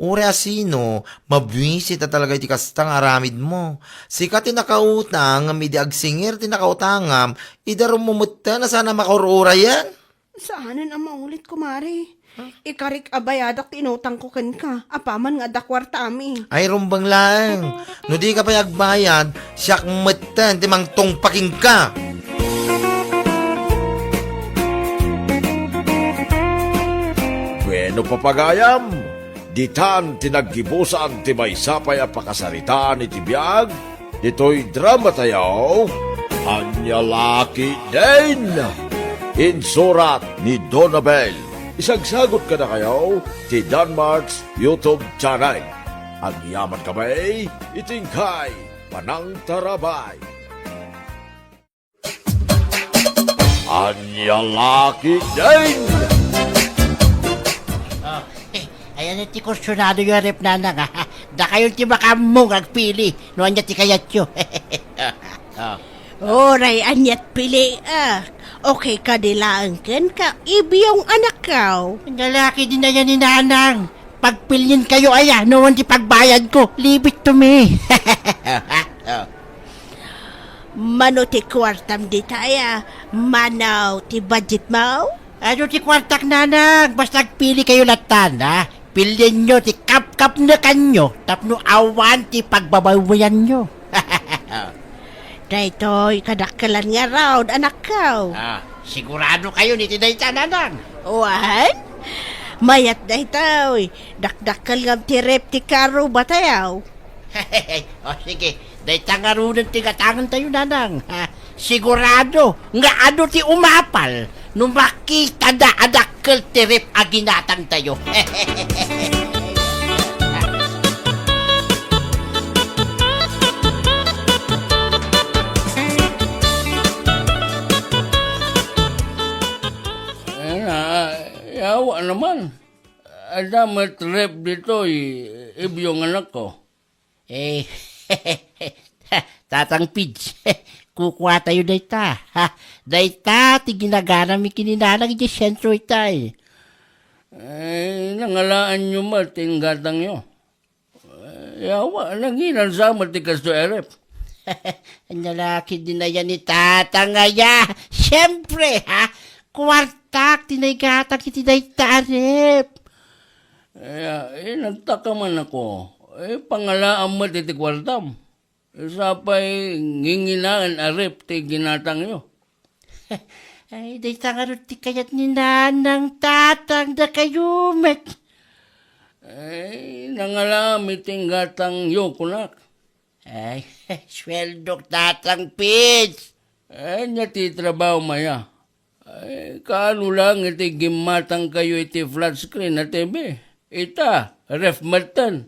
Uray a sino, mabuisit a talaga iti kasta nga aramidmo. Sika ti nakautang, ngem idi agsingir ti nakautangam, idarummo metten a saan a makaur-urayen. Saanen a maulit, kumare. Ikarik a bayadak ti inutangko kenka, apaman nga adda kuartami. Ay, rumbeng laeng. No dika pay agbayad, siak metten ti mangtungpa kenka. Bueno, papagayam, ditan ti naggibusan ti maysa pay a pakasaritaan iti biag ditoy dramatayo, Ania la ketdin? Insurat ni Donabel. Isagsagut kadakayo ti Danmart's YouTube channel. Agyaman kami iti inkay panangtarabay. Ania la ketdin? Oh, ayan ti kursunado yo, Rep Nanang, ah. Dakayo ti makaammo nga agpili no ania ti kayatyo. Oh. Uray aniat pili, ah. Okay kadi laeng kenka, Ibiyong anakko? Ania la ketdin aya ni Nanang. Pagpilienkayo aya, no awan ti pagbayadko. Leave it to me. Oh. Mano ti kuartam dita aya? Mano ti budgetmo? Adu ti kuartak, Nanang, basta agpilikayo lattan, ha? Pilienyo ti kapkapnekanyo tapno awan ti pagbabaybayanyo. Daytoy kadakkelan ngarud, anakko. Ah, siguradokayon iti dayta, Nanang? Wen? Mayat daytoy. Dakdakkel ngem ti ref ti karro, batayaw. O, sige. Dayta ngaruden ti gatangentayo, nanang. Ha? Sigurado nga adu ti umapal no makitada a dakkel ti ref a ginatangtayo. Ay na, yawa naman. Adda met ref ditoy, Ibyong, anakko. Eh, Tatang Pids, kukuatayo dayta, ha? Dayta ti ginaganami ken ni nanang idiay sentro itay. Eh, nangalaanyo met ti inggatangyo. Eh, yawa, nanginansa met ti kastoy a ref. Ania la ketdin aya ni Tatang aya? Siempre, ha? Kuartak ti naigatang iti dayta a ref. Eh, inanta ka man ako. Eh, pangalaam met iti kuartam. Sapay nginginaen a ref ti ginatangyo. Ay, dayta ngarud ti kayat ni nanang, tatang, dakayo met. Ay, nangalaam iti inggatangyo, kunak. Ay, sueldok, Tatang Pids. Ania ti trabaho, maya? Ay, kaano lang iti gimmatangkayo iti flat screen a T V? Ita, ref metten.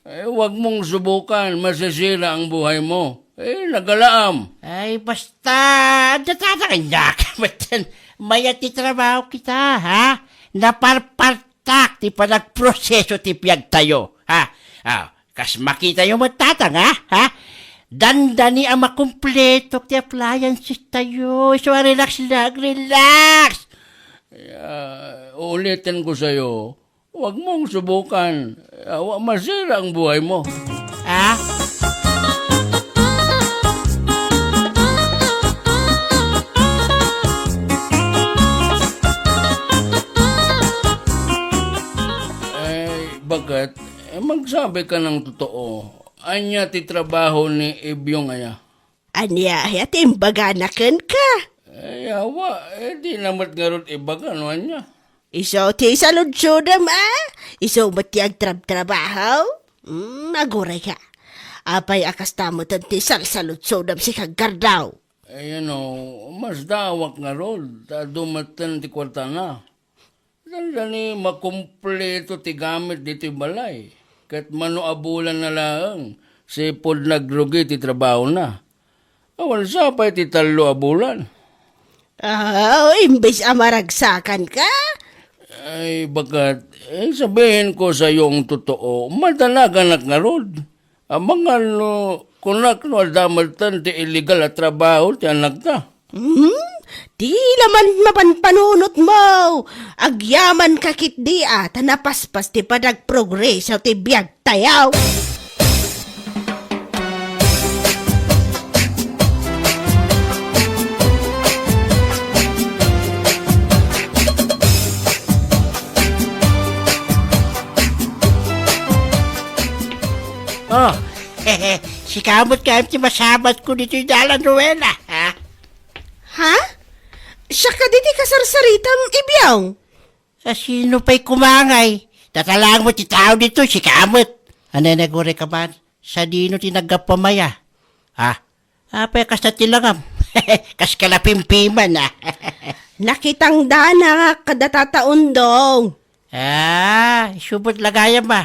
Ay, wag mong subukan, masisira ang buhay mo. Eh, nagalaam. Ay, basta, adda tatang, ania ka metten. Mayat ti trabaho kita, ha? Naparpartak ti panagproseso ti biagtayo, ha? Ah, kas makitayo met, tatang, ha? Ha? Dandani a makumpleto ti appliances tayo. Isu a relax lang, relax. Ah, ulitin ko sa'yo, wag mong subukan. Awa, masira ang buhay mo. Ha? Ay, bakit? Eh, magsabi ka ng totoo. Ania ti trabaho ni Ibyong aya? Ania aya ti imbagana kenka? Eh, awa, eh, di na met ngarud ibaga no ania. Isu ti saludsodem, a? Isu met ti agtrabtrabaho? Hmm, aguray ka. Apay a kasta metten ti salsaludsodem, sika, Gardaw? Eh, ano, mas daawak ngarud, ta adu metten ti kuartana. Dandani makumpleto ti gamit ditoy balay, ket mano a bulan na laeng, sipud nagrugi ti trabahona. Awan sa pay ti tallo a bulan. Ah, imbes a maragsakan ka? Ay, bakat, eh, sabihin ko sayo ang totoo, madanaganak ngarud. Amangan no, kunak no adda metten ti illegal a trabaho ti anakta. Hmm? Di laman mapanpanunot mo! Agyaman ka ketdi a, ta napaspas ti panagprogreso ti biag tayo! Oh, sika met kayat ti masabat ko ditoy dalan, Rowena, ha? Ha? Siak kadi ti kasarsaritam, Ibyong? A, sino pay koma ngay? Data laeng met ti tao ditoy, sika met. Anay, naguray ka man. Sadino ti naggapuam aya? Ha? Apay kasta ti langam? Kas kalapimpiman, a. Nakitangdanak kadata, Undong. A, isu met la gayam, a.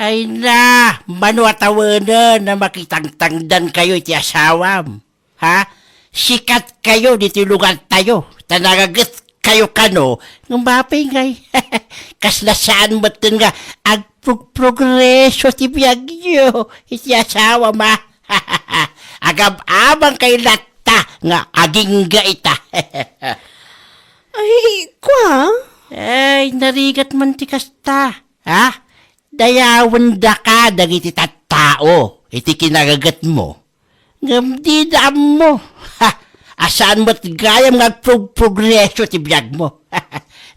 Ay na, mano a tawenen a makitangtangdankayo iti asawam? Ha? Sikatkayo ditoy lugartayo, ta nagagetkayo kano nga mapingay. Kasla saan metten nga agprogprogreso ti biagyo iti asawam, a. Agab-abangkayo latta nga agingga ita. Ay, kua? Ay, narigat man ti kasta. Ha? Dayawendaka dagiti tattao iti kinagagetmo, ngem dida ammo. Ha! A saan met gayam nga agprog-, progreso ti biagmo.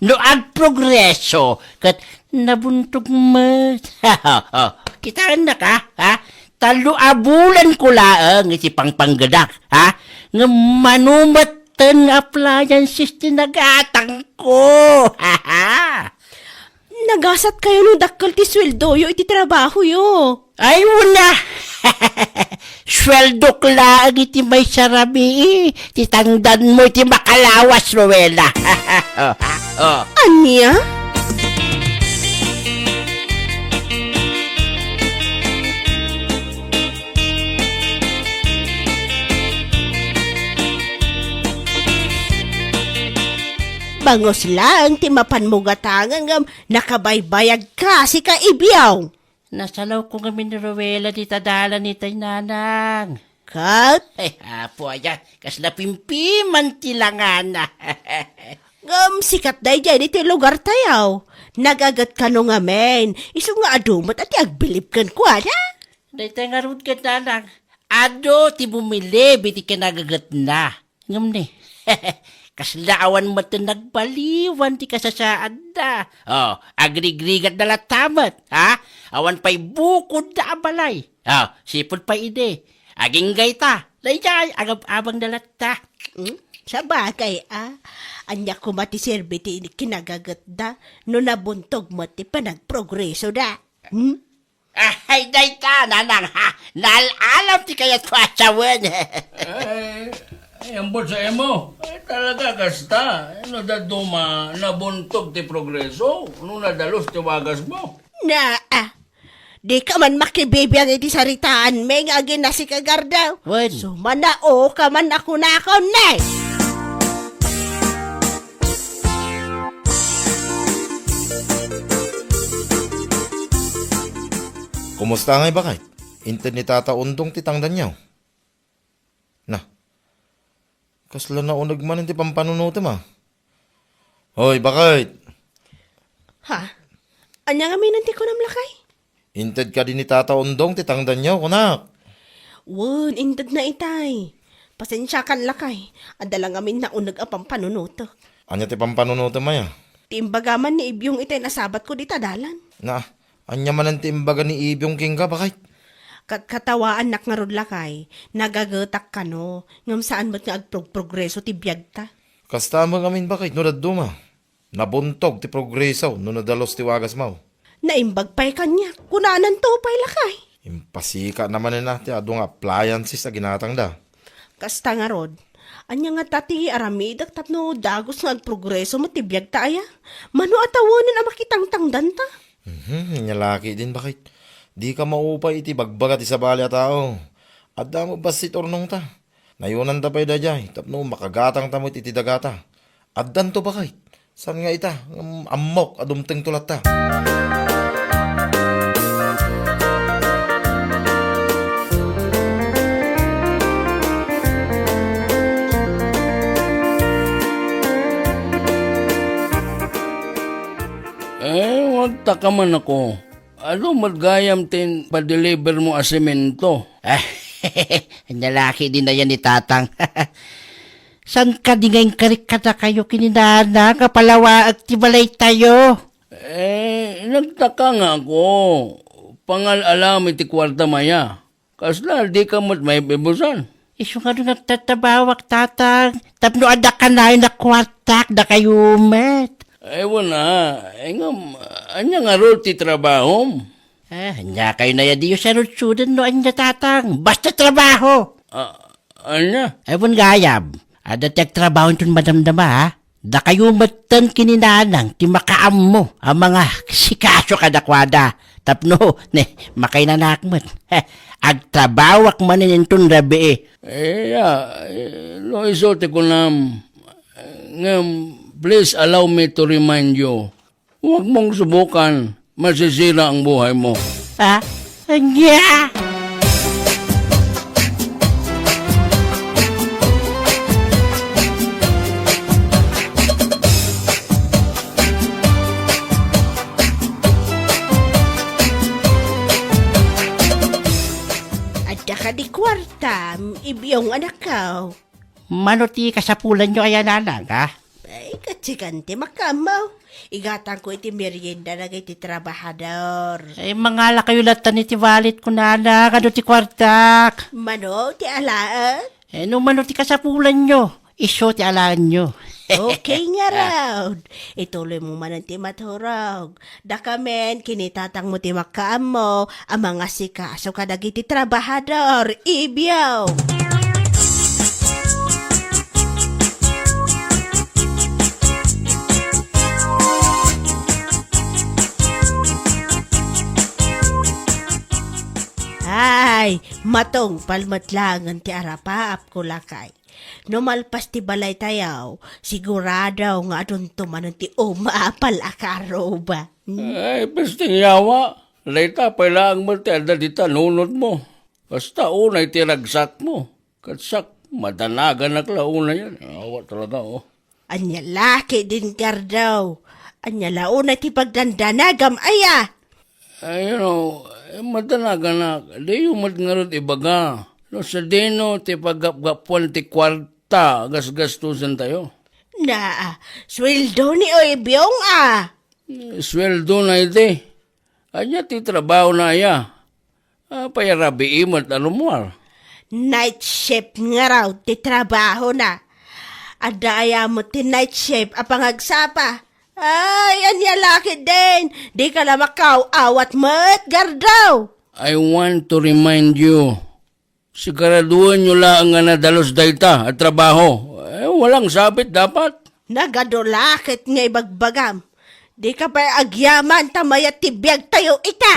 No agprogreso, ket nabuntog met. Kitaennak, ha? Tallo a bulanko laeng iti pangpanggedak, ha? Ngem mano met Ken appliances ti nagatangko. Nagasatkayo no dakkel ti sueldoyo iti trabahoyo. Ay, una! Sueldok laeng iti maysa rabii ti tangdanmo iti makalawas, Rowena. Oh, oh. Ania? Bangus laeng ti mapanmo gatangen ngem nakabaybayagka, sika, Ibiyong. Nasalawko ngamin ni Rowena dita dalan itay, nanang. Ket? Ay, apo aya, kasla pimpiman ti langana. Ngem sikat daydiay iti lugartayo. Nagaget kano ngamin. Isu nga adu met a ti agbilib kenkuana. Daytoy ngarud ket, nanang, adu ti bumilib iti kinagagetna. Ngem ni, kasla awan met ti nagbaliwan ti kasasaadda. Oh, agrigrigatda latta met, ha? Awan pay bukodda a balay. Oh, sipud pay idi. Agingga ita, daydiay, agab-abangda latta. Hmm? Sabagay, a. Ania koma ti serbi ti kinagagetda no nabuntog met ti panagprogresoda? Hmm? Ay, dayta, nanang, ha? Naal-alam ti kayatko a sawen. Ay, ay, ambot sa imo. Ay, talaga, kasta. No dadduma, nabuntog ti progreso, no nadalus ti wagasmo. Na, ah, di ka man makibibiang iti saritaanmi nga aginasikagarda. Wen. Sumanao ka man a kunakon, ne? Kumusta ngay, baket? Inted ni Tata Undong ti tangdanyo? Na, kasla nauneg manen ti pampanunotem, a? Hoy, baket! Ha? Ania ngamin ti kunam, lakay? Inted kadi ni Tata Undong ti tangdanyo, kunak? Wen, intedna itay. Pasensiakan, lakay. Adda la ngamin nauneg a pampanunotek. Ania ti pampanunotem aya? Ti imbaga man ni Ibyong itay nasabatko dita dalan. Na, ania manen ti imbaga ni Ibyong kenka, baket? Kat-, katawaannak ngarud, lakay. Nagagetak kano, ngem saan met nga agprogprogreso ti biagta. Kasta met ngamin, baket, no dadduma. Nabuntog ti progreso no nadalus ti wagasmo. Naimbag pay kaniak, kunananto pay, lakay. Impasika na manen a ti adu nga appliances a ginatangda. Kasta ngarud, ania ngata ti aramidek tapno dagus nga agprogreso met ti biagta aya? Mano a tawenen a makitangtangdanta? Mhm, ania la ketdin, baket? Dika maupay iti bagbaga ti sabali a tao. Adda met bassit urnongta. Nayonanta pay daydiay tapno makagatangta met iti dagata. Addanto, baket. Saan nga ita, ngem ammok a dumtengto latta. Eh, agtaka man ako. Adu met gayam ti padelivermo a semento? Ania la ketdin aya ni Tatang? Saan kadi nga inkarik kadakayo ken ni Nana nga palawaek ti balaytayo? Eh, nagtaka nga ako. Pangal-alam iti kuartam aya. Kasla, dika met maibibusan. Isu nga no nagtatrabawak, Tatang, tapno adda kanayon a kuartak, dakayo met. Ay, wen a. Ay, ngem, ania ngarud ti trabahom? Ah, ania kayo naya diyo sarudsuden no ania, Tatang? Basta trabaho! Ah, ania? Ay, wen gayam. Adda ti agtrabaho inton madamdama, ha? Dakayo metten ken ni Nanang ti makaammo a mangasikaso kadakuada tapno, ne, makainanak met. Agtrabawak manen inton rabii. Eh, ya, eh, no isu ti kunam, ngem, please allow me to remind you, huwag mong subukan. Masisira ang buhay mo. Ha? Ania? Adda kadi kuarta, Ibyong, anakko? Mano ti kasapulanyo aya, Nanang, ha? Ay, katsikan ti makaammo. Igatangko iti merienda dagiti trabahador. Ay, mangalakayo latta iti wallet ko, Nanang. Adu ti kuartak? Mano ti alaen? Eh, no mano ti kasapulanyo? isu ti alaenyo. Okay ngarud. Ituloy mo manen ti maturog. Dakamen, kinitatang mo ti makaammo a mangasikaso kadagiti trabahador. Ibyo! Ay, matungpal met laengen ti arapaapko, lakay. No malpas ti balaytayo, sigurado nga adunto manen ti umapal a karuba. Hmm? Ay, pesting yawa. Dayta pay laeng met ti adda dita nunotmo. Basta unay ti ragsakmo. Ket siak, madanaganak la unayen. Awa talaga, oh. Ania la ketdin, Gardaw? Ania la unay ti pagdandanagam, aya? Ay, you know, eh, madanaganak, diyo met ngarud ibaga no sadino ti paggapgapuan ti kuarta a gasgastosantayo. Na, sueldo ni Oy Byong, a. Eh, sueldona iti. Ania ti trabahona, aya? Apay a rabii met a rummuar? Night shift ngarud ti trabahona. Adda aya met ti night shift a pangagsapa? Ay, ania la ketdin? Dika la makaaw-awat met, Gardaw! I want to remind you, siguradoenyo laeng nga nadalus dayta a trabaho. Eh, walang sabit dapat. Nagadu la ket nga ibagbagam. Dika pay agyaman ta mayat ti biagtayo ita.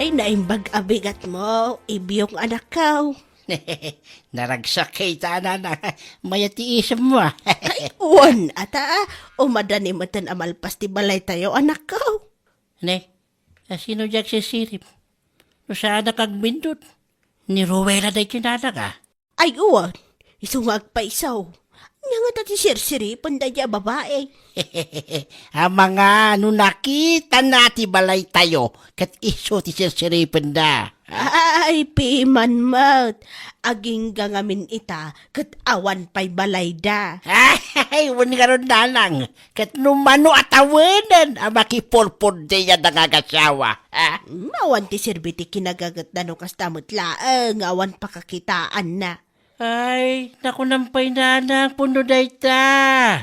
Ay, naimbag a bigatmo, Ibyong anakko. Naragsak ita, nana. Mayat ti isemmo, a. Ay, wen, ata, a. Umadani metten a malpas ti balaytayo, anakko. Ne, a sino diay agsisirip? No saanak agmindut, ni Ruela daytoy, nana, a. Ay, wen, isu nga agpayso. Ania ngata ti sirsiripenda diay a babai? Amangan no nakitana ti balaytayo, ket isu ti sirsiripenda. Ay, piman met. Agingga ngamin ita, ket awan pay balayda. Ay, wen ngarud, nanang, ket no mano a tawenen a makipurpurdiya da nga agasiawa, a? Mm, awan ti serbi ti kinagagetna no kasta met laeng nga awan pakakitaanna. Ay, nakunam pay, nanang, pudno dayta.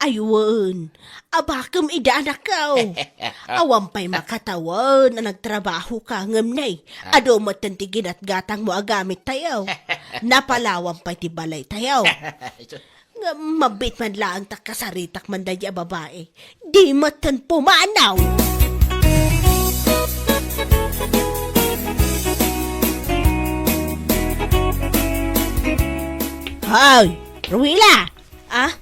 Ay wen, abakem ida, anakko. Awan pay makatawen a nagtrabahoka, ngem ne, adu metten ti ginatgatangmo a gamittayo. Napalawan pay ti balaytayo. Ngem mabiit man laeng ta kasaritak man daydi a babai. Di metten pumanaw. Hoy, Ruila! Ah?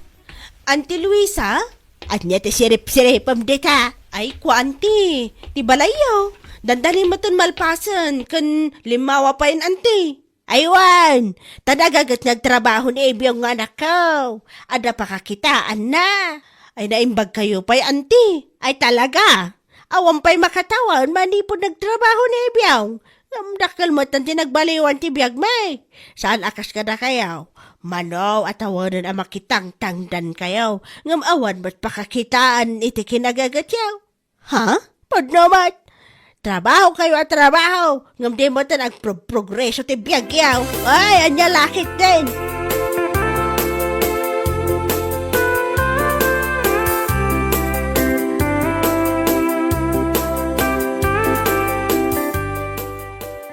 Auntie Luisa? Ania ti sirip-siripem dita? Ay, kua, Auntie, ti balayyo. Dandani metten malpasen ken limmawa payen, Auntie. Ay wen, ta nagaget nga agtrabaho ni Ibyong nga anakko. Adda pakakitaanna. Ay, naimbagkayo pay, Auntie. Ay, talaga? Awan pay makatawen manipud nagtrabaho ni Ibyong. Ngem dakkel metten ti nagbaliwan ti biagmi. Saan a kas kadakayo. Mano a tawenen a makitangtangdankayo, ngem awan met pakakitaan iti kinagagetyo. Ha? Pudno met. Trabahokayo a trabaho, ngem di metten agprogrogreso ti biagyo. Ay, ania la ketdin?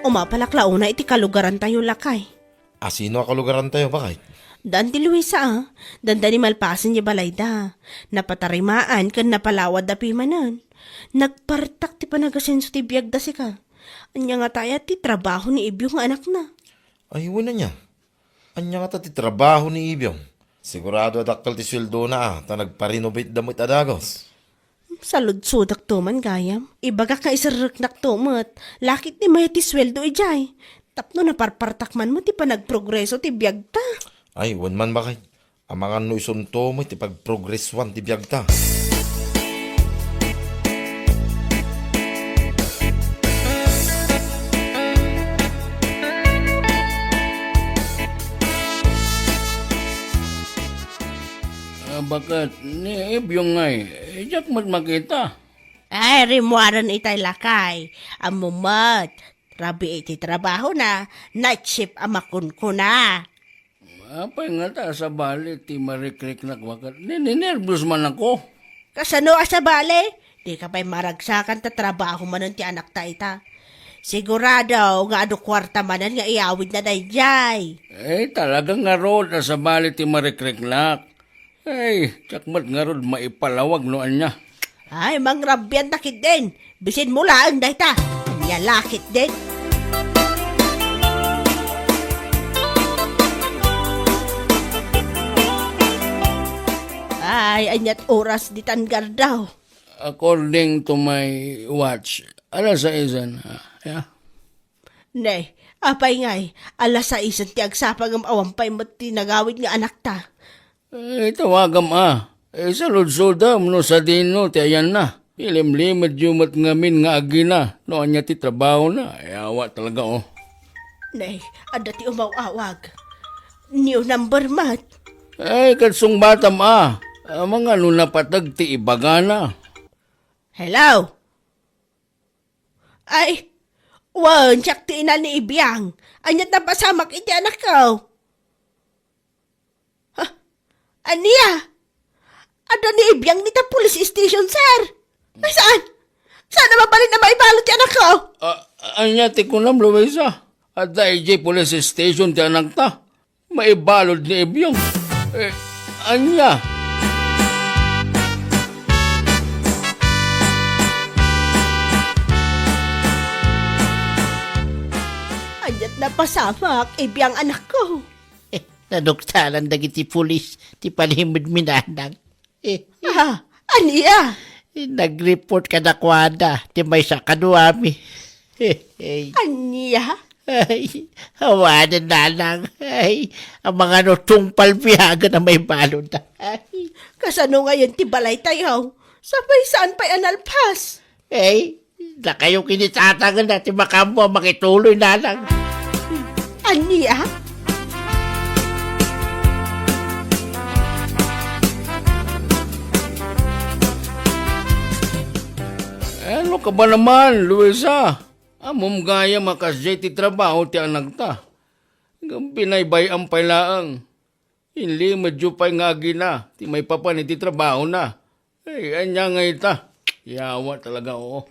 Umapalak la unay iti kalugarantayo, lakay. A sino a kalugarantayo, baket? Daan ti Luisa, a. Dandani malpasen ti balayda. Napatarimaan ken napalawadda pimanen. Nagpartak ti panagasenso ti biagda sika. Ania ngata aya ti trabaho ni Ibyo nga anakna? Ay, wen ania. Ania ngata ti trabaho ni Ibyo? Sigurado a dakkel ti sueldona, a, ta nagpa-renovateda met a dagus. Saludsodakto man gayam. Ibagak nga iserreknakto met. Lakit ni mayat ti sueldo idiay. Tapno naparpartak man met ti panagprogreso ti biagta. Ay, wen man, baket. Amangan no isunto met ti pagprogresuan ti biagta. Ah, baket ni Ibyo ngay, diak met makita. Ay, rimmuaren itay lakay. Ammom met, rabii ti trabahona, night shift a makunkuna. Apay ngata a sabali ti marikriknak baket? Ni-, ninerbios man ako. Kasano a sabali? Dika pay maragsakan ta trabaho manen ti anakta ita. Sigurado nga adu kuarta manen nga iyawidna daydiay. Eh, talaga ngarud a sabali ti marikriknak. Ay, diak met ngarud maipalawag no ania. Ay, mangrabian ta ketdin. Bisinmo laeng dayta. Ania la ketdin. Ay, aniat oras ditan, Gardaw? According to my watch, alas saisen, ah, ya. Ne, apay ngay, alas saisen ti agsapa ngem awan pay met ti nagawid nga anakta. Eh, tawagam a. Eh, saludsodam no sadino ti ayanna. Ilimlimedyo met ngamin nga agina no ania ti trabahona. Ay, awa talaga, oh. Ne, adda ti umaw-awag. New number met. Ay, ket sungbatam a. Amangan no napateg ti ibagana. Hello? Ay, wen, siak ti ina ni Ibiang. Aniat napasamak iti anakko? Ha? Ania? Adda ni Ibiang dita police station, sir. Ay, saan? Saan a mabalin a maibalot ti anakko? Ah, ania ti kunam, Luisa? Adda idiay police station ti anakta. Maibalod ni Ibiang. Eh, ania? Aniat napasamak, Ibiang anakko? Eh, naduktalan dagiti pulis ti panimedmi, nanang. Eh, Ah, ania? Nag-report kadakuada ti maysa a kaduami. Hey. Ania? Ay, awanen, nanang. Ay, amangan no tungpal biagen a maibalud. Ay. Kasano ngayen ti balaytayo? Sapay saan pay a nalpas? Ay, dakayo ket ni tatang ti makaammo a makituloy, nanang. Ania? Ano ka ba naman, Luisa? Ammom gayam a kasdiay ti trabaho ti anakta. Ngem binaybay-am pay laeng. Inlimedyo pay nga agina ti maipapan iti trabahona. Ay, ania nga ita? Yawa talaga, oo.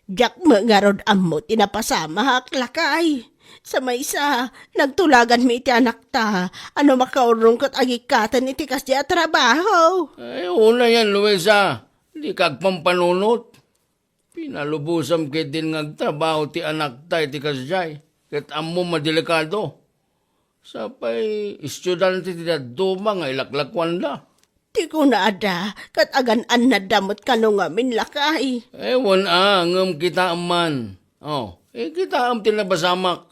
Diak met ngarud ammo ti napasamak, lakay. Sa maysa, nagtulaganmi iti anakta a no makaurong ket agikkaten iti kasdiay a trabaho. Ay, unayen, Luisa. Dika agpampanunot. Pinalubosam ketdin nga agtrabaho ti anakta iti kasdiay, ket ammom a delikado. Sapay estudiante ti dadduma nga ilaklakuanda. Ti kunada, ket agan-annadda met kano ngamin, lakay. Ewan a, ngem kitaem man. Oh, eh, kitaem ti napasamak.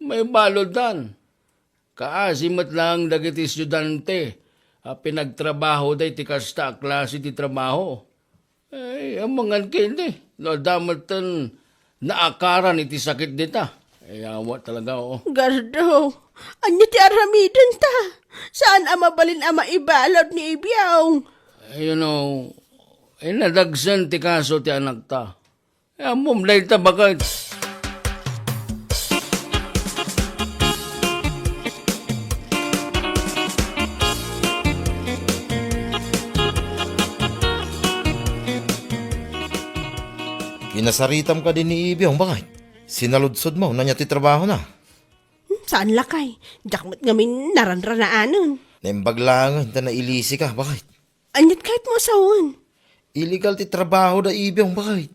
Maibaluddan. Kaasi met laeng dagiti estudiante a pinagtrabahoda iti kasta a klase ti trabaho. Ay, amangan ketdi, no adda metten naakaran iti sakit dita. Ay, awa talaga, oo. Gardo, ania ti aramidenta? Saan a mabalin a maibalud ni Ibiaw? Ay, you know, eh, nadagsen ti kaso ti anakta. Ammom dayta, baket. Kinasaritam kadi ni Ibiong, baket? Sinaludsodmo no ania ti trabahona? Hmm, saan lakay. Diak met ngamin naranranaanen. Naimbag laengen ta nailisika, baket? Aniat kayatmo a sawen? Illegal ti trabaho da Ibiong, baket.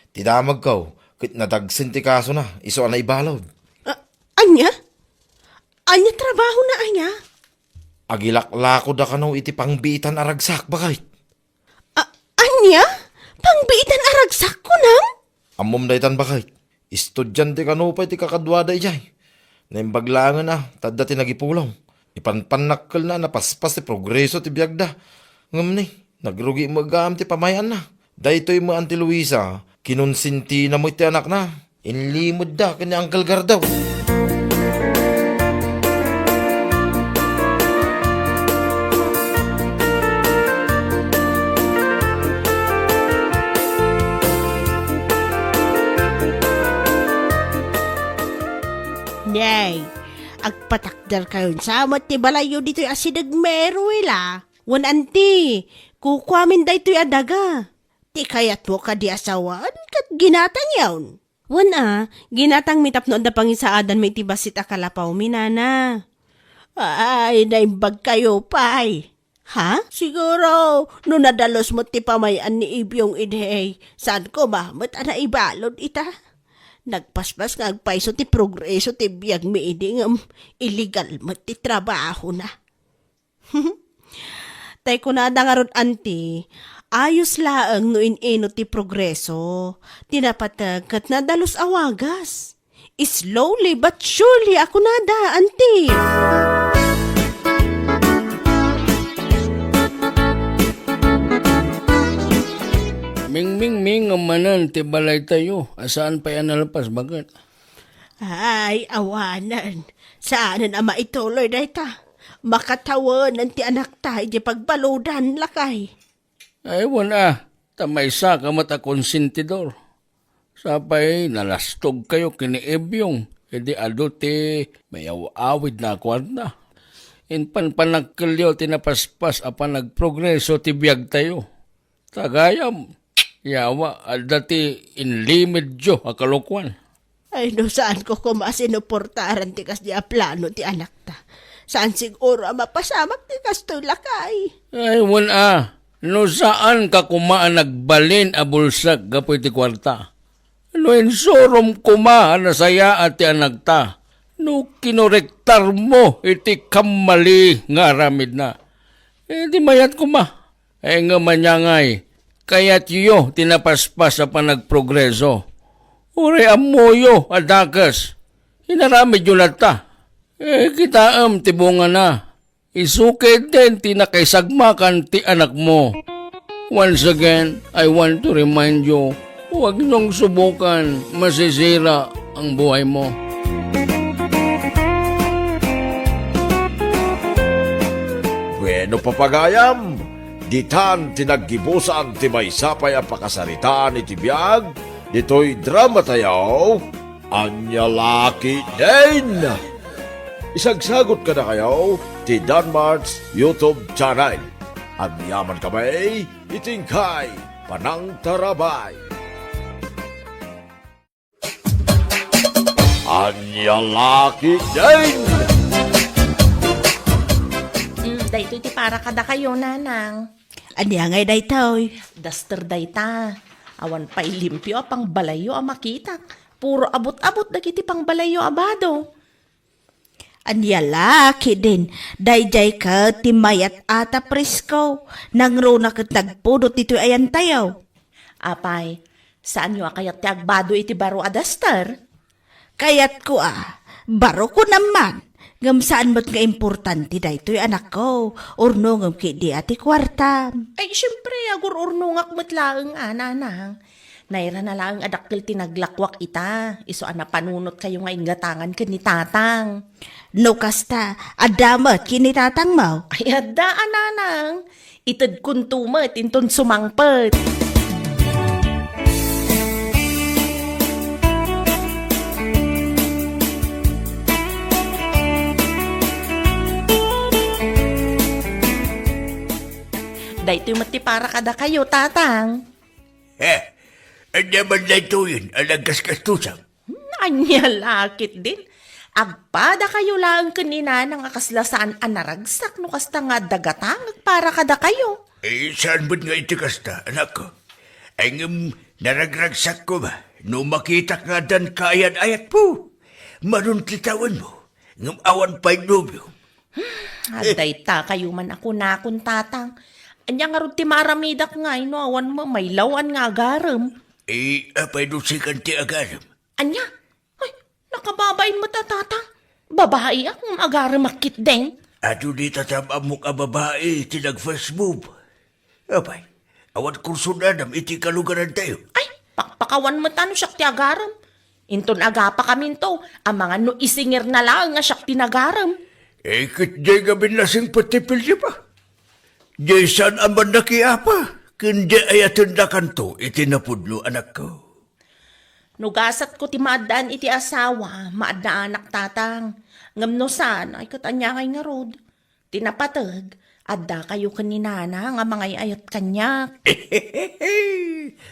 Ti damagko, ket nadagsen ti kasona, isu a naibalud. A-, ania? Ania trabahona aya? Agilaklako da kano iti pangbiitan a ragsak, baket. A-, ania? Pangbiitan a ragsak, kunam? Ammom daytan, baket. Estudiante kano pay ti kakaduada idiay. Naimbag laengen a, ta adda ti nagipulong. Ipanpannakkelna a napaspas ti progreso ti biagda. Ngem ni, nagrugi met gayam ti pamay-anna. Daytoy met Auntie Luisa, kinonsentina met ti anakna. Inlimedda ken ni Uncle Gardaw. Patakderkayon sa met ti balayyo ditoy asideg, Meruel, a. Wen, anti, kukuamin daytoy a daga. Ti kayatmo kadi a sawen ket ginatangyon. Wen a, ginatangmi tapno adda pangisaadanmi iti bassit a kalapawmi, nana. Ay, naimbagkayo pay. Ha? Siguro, no nadalus met ti pamay-an ni Ibyong idi, saan koma met a naibalud ita? Nagpaspas nga agpayso ti progreso ti biagmi idi ngem illegal met ti trabahona. Tay kunada ngarud, anti, ayos laeng no in-inut ti progreso, ti napateg ket nadalus a wagas. Slowly but surely a kunada, anti. Mingmingming manen ti balaytayo a saan pay a nalpas, baket. Ay, awanen. Saanen a maituloy dayta. Makatawenan ti anakta iti pagbaludan, lakay. Ay, wen a, ta maysaka met a konsentidor. Sapay nalastogkayo ken ni Ebyong, idi adu ti mayaw-awidna a kuarta. Impanpanakkelyo ti napaspas a panagprogreso ti biagtayo. Ta gayam, yawa, adda ti inlimedyo a kalokuan. Ay, no saanko koma a sinuportaran ti kasdi a plano ti anakta. Saan siguro a mapasamak ti kastoy, lakay? Ay, wen a, no saanka koma a nagbalin a bulsek gapu iti kuarta. No insurom koma a nasayaat ti anakta, no kinorektarmo iti kammali nga aramidna, eh, di mayat koma. Ay, ngem ania ngay, kayatyo ti napaspas a panagprogreso? Uray ammoyo a dakes, inaramidyo latta. Eh, kitaem ti bungana. Isu ketdi ti nakaisagmakan ti anakmo. Once again, I want to remind you, huwag niyong subukan, masisira ang buhay mo. Bueno, papagayam, ditan ti naggibusan ti maysa pay a pakasaritaan iti biag ditoy drama tayo, Ania La Ketdin. Isagsagot kadakayo ti Danmart's YouTube channel. Agyaman kami iti inkay panangtarabay. Ania La Ketdin! Mm, daytoy ti para kadakayo, nanang. Ania ngay daytoy? Duster dayta. Awan pay limpio a pangbalayyo a makitak. Puro abut-abut dagiti pangbalayyo a bado. Ania La Ketdin, daydiay ket ti mayat a ta presko, nangruna ket nagpudot ditoy ayantayo. Apay, saanyo a kayat ti agbado iti baro a duster? Kayatko a, barokon amman, ngem saan met nga importante daytoy, anakko, urnongem ketdi a ti kuartam. Ay, siempre, agur-urnongak met laeng a, nanang. Nairana laeng a dakkel ti naglakuak ita, isu a napanunotkayo nga inggatangan ken ni Tatang. No kasta, adda met ken ni Tatangmo? Ay, adda a, nanang. Itedkonto met inton sumangpet. Daytoy met ti para kadakayo, Tatang. Eh, ania man daytoyen a nagkaskastusam? Hmm, ania la ketdin? Agpadakayo laeng ken ni Nanang a kasla saan a naragsak no kasta nga adda gatangek para kadakayo. Eh, saan met nga iti kasta, anakko? Ay, ngem naragragsak koma no makitak nga addan kaayat-ayatmo. Madun ti tawenmo, ngem awan pay nobio. Hmm, adda ita kayo man a kunakon, Tatang. Ania ngarud ti maaramidak ngay no awan met maylaw-an nga agarem? Eh, apay no sikan ti agarem? Ania? Ay, nakababain met a, Tatang. Babaiak ngem agaremak ketdin. Adu dita ti am-ammok a babai ti nag-first move. Apay, awan kursunadam iti kalugarantayo? Ay, pakpakawan met a no siak ti agarem. Inton agapakaminto, amangan no isingirna laeng a siak ti nagarem. Eh, ket diay ngamin nasingpet ti pilyepa. Diay saan a mannakiapa, ken diay ayatendakanto iti napudno, anakko. No gasatko ti maaddaan iti asawa, maaddaanak, Tatang. Ngem no saan, ay ket ania ngay ngarud? Ti napateg, adda kayo ken ni Nana nga mangay-ayat kaniak.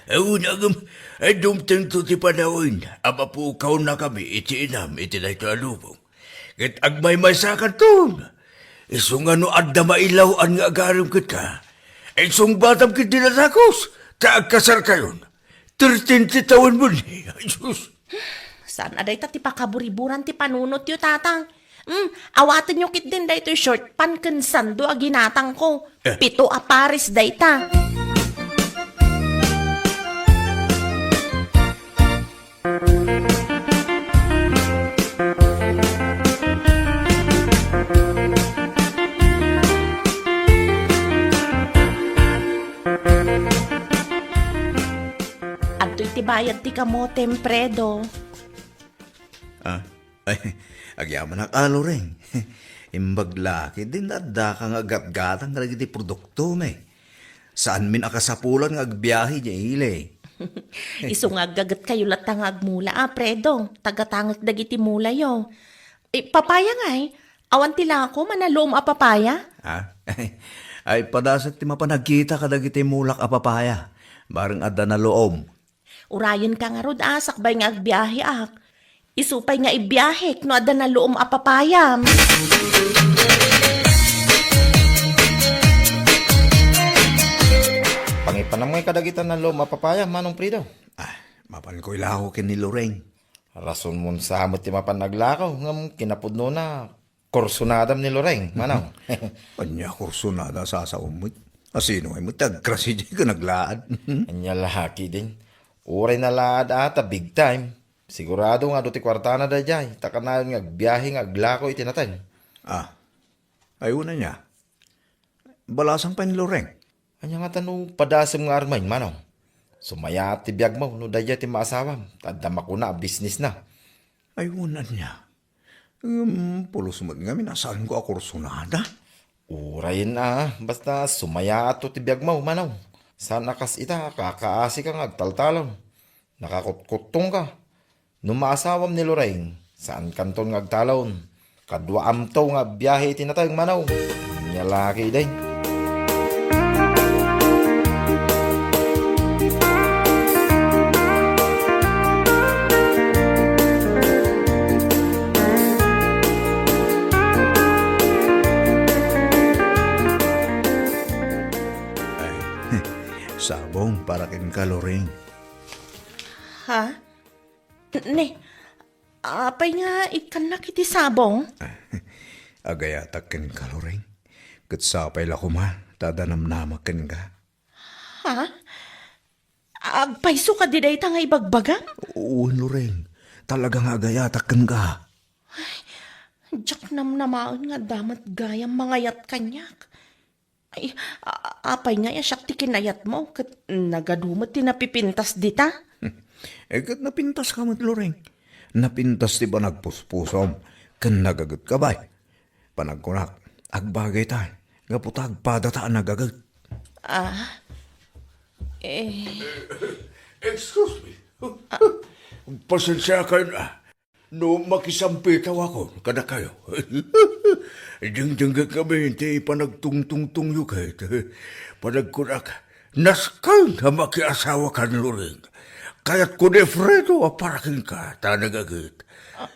Awan, agam, ay dumtengto ti panawen a mapukawnakami iti inam iti daytoy a lubong. Ket agmaymaysakanton. Isu nga no adda mailaw-an nga agarim kenka, insungbatam ket dinadakos, ta agkasarkayon. Thirteen ti tawenmo ni, ay sus. Saan a dayta ti pakaburiburan ti panunotyo, Tatang? Hmm, awatenyo ketdin daytoy short pant ken sando a ginatangko. Eh. Pito a pares dayta. Adtoy ti bayad ti kamotem, Fredo. Ah, ay, agyamanak a, Loreng. Imbag la ketdin addaka nga aggatgatang kadagiti produktom. Saanmin a kasapulan nga agbiahe diay ili. Isu nga aggagetkayo latta nga agmula a, Fredo. Tagatangek dagiti mulayo. Eh, papaya ngay? Awan ti lako, manaluom a papaya? Ah? Ay, padasek ti mapan agkita kadagiti mulak a papaya. Bareng adda naluom. Urayenka ngarud a, sakbay nga agbiaheak. Isu pay nga ibiahek no adda naluom a papayam. Pangipanam ngay kadagita naluom a papaya, Manong Fredo. Ah, mapanko ilako ken ni Loreng. Rasonmon sa met ti mapan aglako, ngem kinapudnona, kursunadam ni Loreng, Manong. Ania kursunada, sasaom met? Asino ay met ti agkrasi diay ken aglaad? Ania la ketdin. Uray nalaad a ta big time. Sigurado nga adu ti kuartana daydiay, ta kanayon nga agbiahe nga aglako iti nateng. Ah, ay, wen ania. Balasang pay ni Loreng. Ania ngata no padasem nga armen, Manong? Sumayaat ti biagmo no daydiay ti maasawam, ta adda makuna a bisnisna. Ay, wen ania. Ngem, pulos met ngamin a saanko a kursunada. Urayen a, basta sumayaatto ti biagmo, Manong. Saan a kas ita, kakaasika nga agtaltalon. Nakakutkuttongka. No maasawam ni Loreng, saankanton nga agtalon. Kaduaamto nga agbiahe iti nateng, Manong. Ania la ketdin. Ay, sabong para kenka, Loreng. Ha? Ne, apay nga ikkannak iti sabong? Agayatak kenka, Loreng. Ket sapay la koma ta adda namnamak kenka. Ha? Agpayso kadi dayta nga ibagbagam? Wen, Loreng. Talaga nga agayatak kenka. Ay, diak namnamaen nga adda met gayam mangayat kaniak. Ay, a-, apay ngay a siak ti kinayatmo, ket nagadu met ti napipintas dita? Eh, ket napintaska met, Loreng. Napintas ti panagpuspusom, ken nagagetka bay. Panagkunak, agbagayta, gapu ta agpadata a nagaget. Ah, eh. Excuse me. Pasensiakayon a. No makisampitawakon kadakayo. Dingdinggetkami ti panagtungtungtongyo ket panagkunak, nasken a makiasawakan, Loreng. Kayatko ni Fredo a para kenka ta nagaget.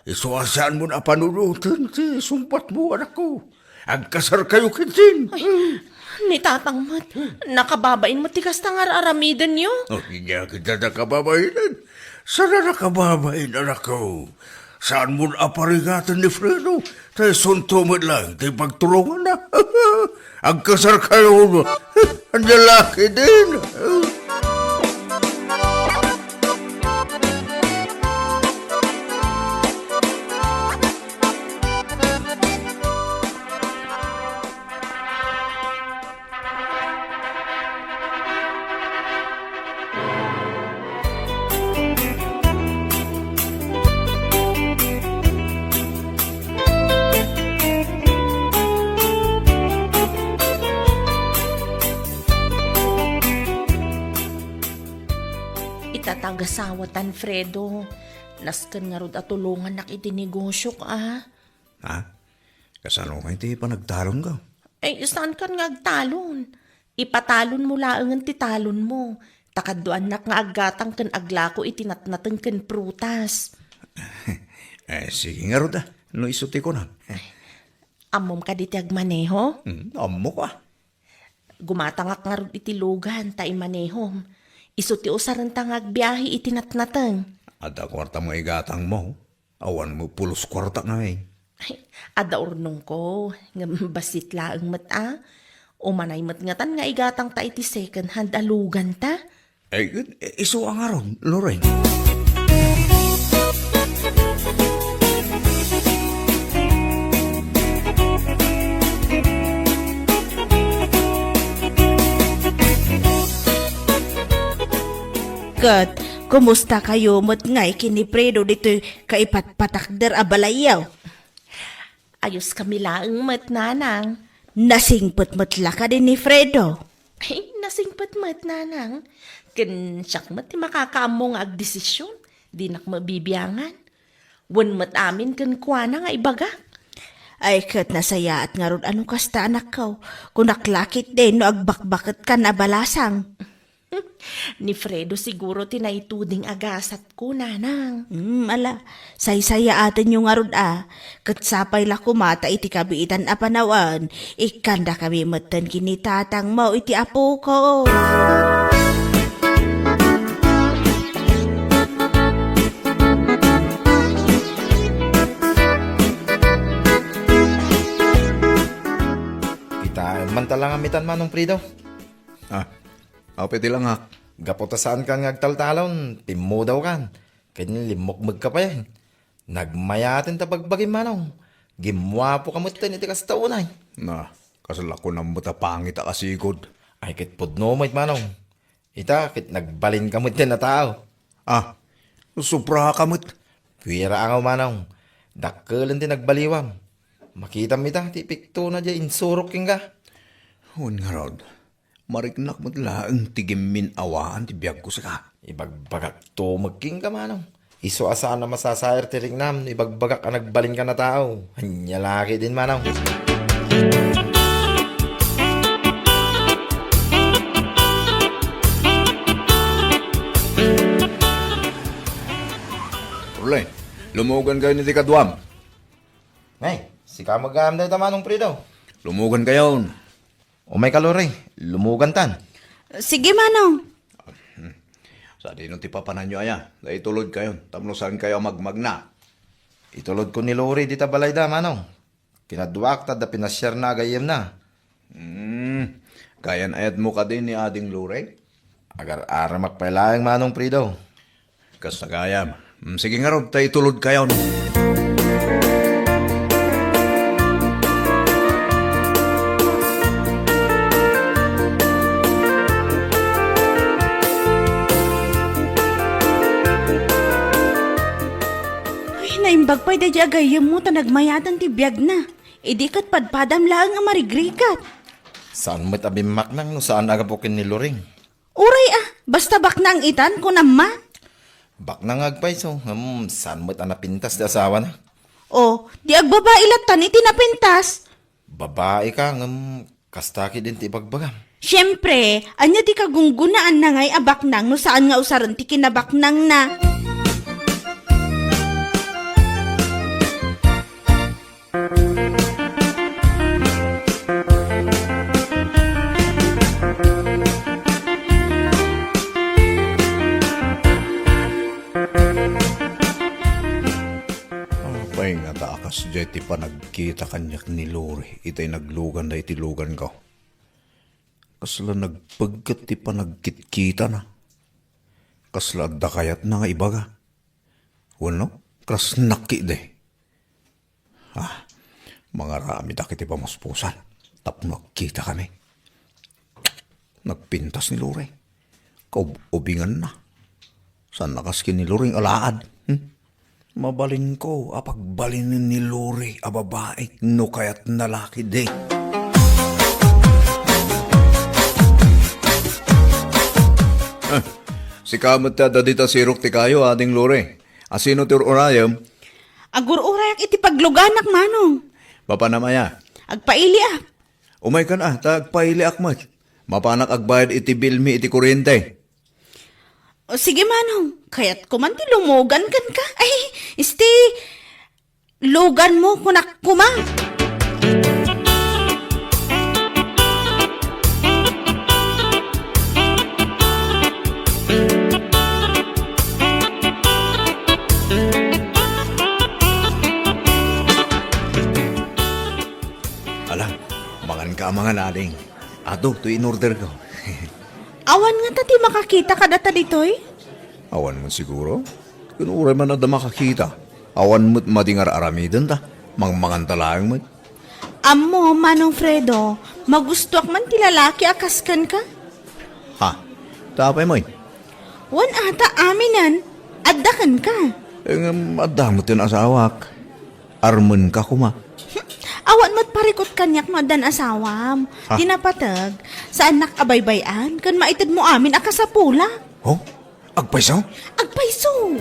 Isu a saanmon a panunoten ti sungbatmo, anakko. Agkasarkayo ketdin. Ay, ni Tatang met, nakababain met ti kasta nga ar-aramidenyo. Oh, ania ket a nakababainen? Saan a nakababain, anakko. Saanmon a parigaten ni Fredo, ta isunto met laeng ti pagturonganna. Agkasarkayo. Ania la ketdin. Ita ti agasawatan, Fredo. Nasken ngarud a tulongannak iti negosiok, a. Ha? Kasano nga iti panagtalonko? Ay, saankan nga agtalon. Ipatalonmo laengen ti talonmo. Ta kaduanak nga aggatang ken aglako iti natnateng ken prutas. Eh, sige ngarud, ah, no isu ti kunam. Ammom kadi ti agmaneho? Hmm, ammok, ah. Gumatangak ngarud iti lugan ta imanehom. Isu ti usarenta nga agbiahe iti natnateng. Adda kuartam nga igatangmo? Awan mo pulos kuarta ngamin. Ay, adda urnongko, ngem bassit laeng met a. Umanay met ngatan nga igatangta iti second hand a luganta. Ay, isu a ngarud, Loren. Ket, kumusta kayo met ngay ken ni Fredo ditoy kaipatpatakder a balayyo? Ayos kami laeng met, nanang. Nasingpet met la kadi ni Fredo? Ay, nasingpet met, nanang. Ken siak met ti makakaammo nga agdesisyon. Dinak mabibiangan. Wen met amin kenkuana nga ibagak. Ay, ket nasayaat ngarud a no kasta, anakko. Kunak la ketdi no agbakbaketkan a balasang. Ni Fredo siguro ti naituding a gasatko, nanang. Hmm, ala, saysayaatenyo ngarud a. Ket sapay la koma ta iti kabiitan a panawen, ikkandakami metten ken ni tatangmo iti apoko. Kitaem man ta la nga mitan, Manong Fredo. Ah, Apay ti langak? Gapu ta saankan nga agtaltalon, pimmudawkan. Ken limmukmegka pay. Nagmayaten ta bagbagim, Manong. Gimmuapoka metten iti kasta unay. Na, kasla kunam met a pangit a kasigud. Ay, ket pudno met, Manong. Ita, ket nagbalinka metten a tao. Ah, sobraka met. Kuyaram, Manong. Dakkelen ti nagbaliwam. Makitam ita, ti piktona diay insurok kenka. Wen ngarud. Mariknak met laeng ti gimmin-awaan ti biagko sika. Ibagbagakto met kenka, Manong. Isu a saan a masasair ti riknam no ibagbagak a nagbalinkan a tao. Ania la ketdin, Manong. Orle, lumugankayon iti kaduam. Ay, sika met gayam dayta, Manong Fredo. Lumugankayon. Umayka, Lori. Lumugantan. Sige, Manong. Sadino ti papananyo aya? Ta itulodkayon, tapno saankayo a magmagna. Itulodko ni Lori dita balayda, Manong. Kinaduak ta adda pinasiarna a gayyemna. Hmm. Gayan-ayatmo kadi ni Ading Lori? Agar-aramak pay laeng, Manong Fredo. Kasta gayam. Mm, sige ngarud, ta itulodkayon. Ay, naimbag pay daydi a gayyemmo ta nagmayaten ti biagna. Idi ket padpadam laeng a marigrigat. Saan met a bimmaknang no saan a gapu ken ni Loring? Uray a, basta baknang itan, kunam man. Baknang nga agpayso, ngem saan met a napintas ti asawana? O, di agbabai lattan iti napintas? Babai ka, ngem kasta ketdin ti ibagbagam. Siempre, ania ti kagunggonaanna ngay a baknang no saan nga usaren ti kinabaknangna? Apay ngata a kasdiay ti panagkita kaniak ni Lori itay nagluganda iti luganko? Kasla nagpegget ti panagkitkitana. Kasla adda kayatna nga ibaga. Wenno, krasnak ketdi. Ah, mangaramid dagiti pamuspusan tapno agkitakami. Nagpintas ni Lori. Kaub-ubinganna. Saan a kas ken ni Loring alaad? Hmm? Mabalinko a pagbalinen ni Lori a babaik no kayatna la ketdi. Ah, sika met ti adda dita sirok ti kayo, Ading Lori. Asino ti ur-urayem? Agur-urayak iti pagluganak, Manong. Mapanam aya? Agpailiak. Umaykan a, ta agpailiak met. Mapanak agbayad iti bilmi iti kuryente. O, sige, Manong. Kayatko man ti lumugan kenka. Ay, isti, luganmo, kunak koma. Ala, mangan ka a mangan, ading. Ato, toy in-order ko. Awan ngata ti makakita kadata ditoy? Awan met siguro. Ken uray man adda makakita, awan met madi nga ar-aramidenta. Mangmanganta laeng met. Ammo, Manong Fredo, magustoak man ti lalaki a kas kenka. Ha? Ta apay met? Wen ata aminen, adda kenka. Eh, ngem adda met ti asawak. Armenka koma. Awan met parikut kaniak no addan asawam. Ha? Ti napateg, saannak a baybay-an ken maitedmo amin a kasapulak. Oh? Agpayso? Agpayso!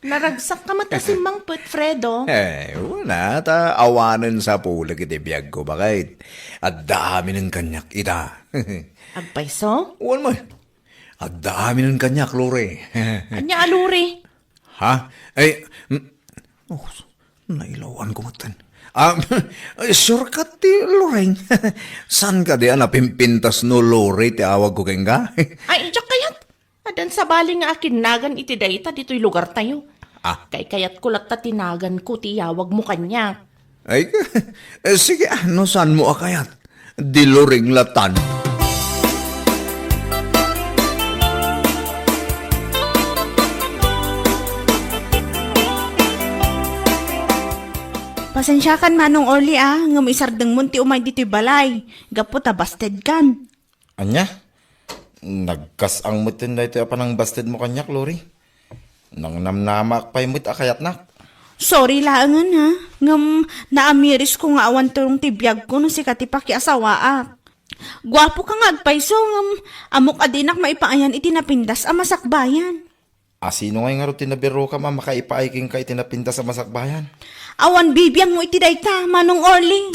Naragsak ka met a simmangpet, Fredo. Eh, wen a, ta awanen sapulek iti biagko, baket adda aminen kaniak ita. Agpayso? Wen met. Adda aminen kaniak, Lori. Ania a Lori? Ha? Ay, mm, oh, nailawan ko metten. Ah, sure ka ti Loreng? Saan kadi a napimpintas no Lori ti awagko kenka? Ay, diak kayat. Addan sabali nga akinnagan iti dayta ditoy lugartayo. Ah. Kaykayatko latta ti naganko ti iyawagmo kaniak. Ay, eh, sige, ah, no saanmo a kayat. Di Loreng latan. Pasensiakan, Manong Orly, ah, ngem isardengmon ti umay ditoy balay, gapu ta bastedkan. Ania? Nagkas-ang metten daytoy a panangbastedmo kaniak, Lori. Nangnamnamaak pay met a kayatnak. Sorry laengen, ha? Ngem naamirisko nga awan turong ti biagko no sika ti pakiasawaak. Guapoka nga agpayso, ngem ammok a dinak maipaayan iti napintas a masakbayan. A, sino ngay ngarud ti nabirokam a makaipaay kenka iti napintas a masakbayan? Awan bibiangmo iti dayta, Manong Orly.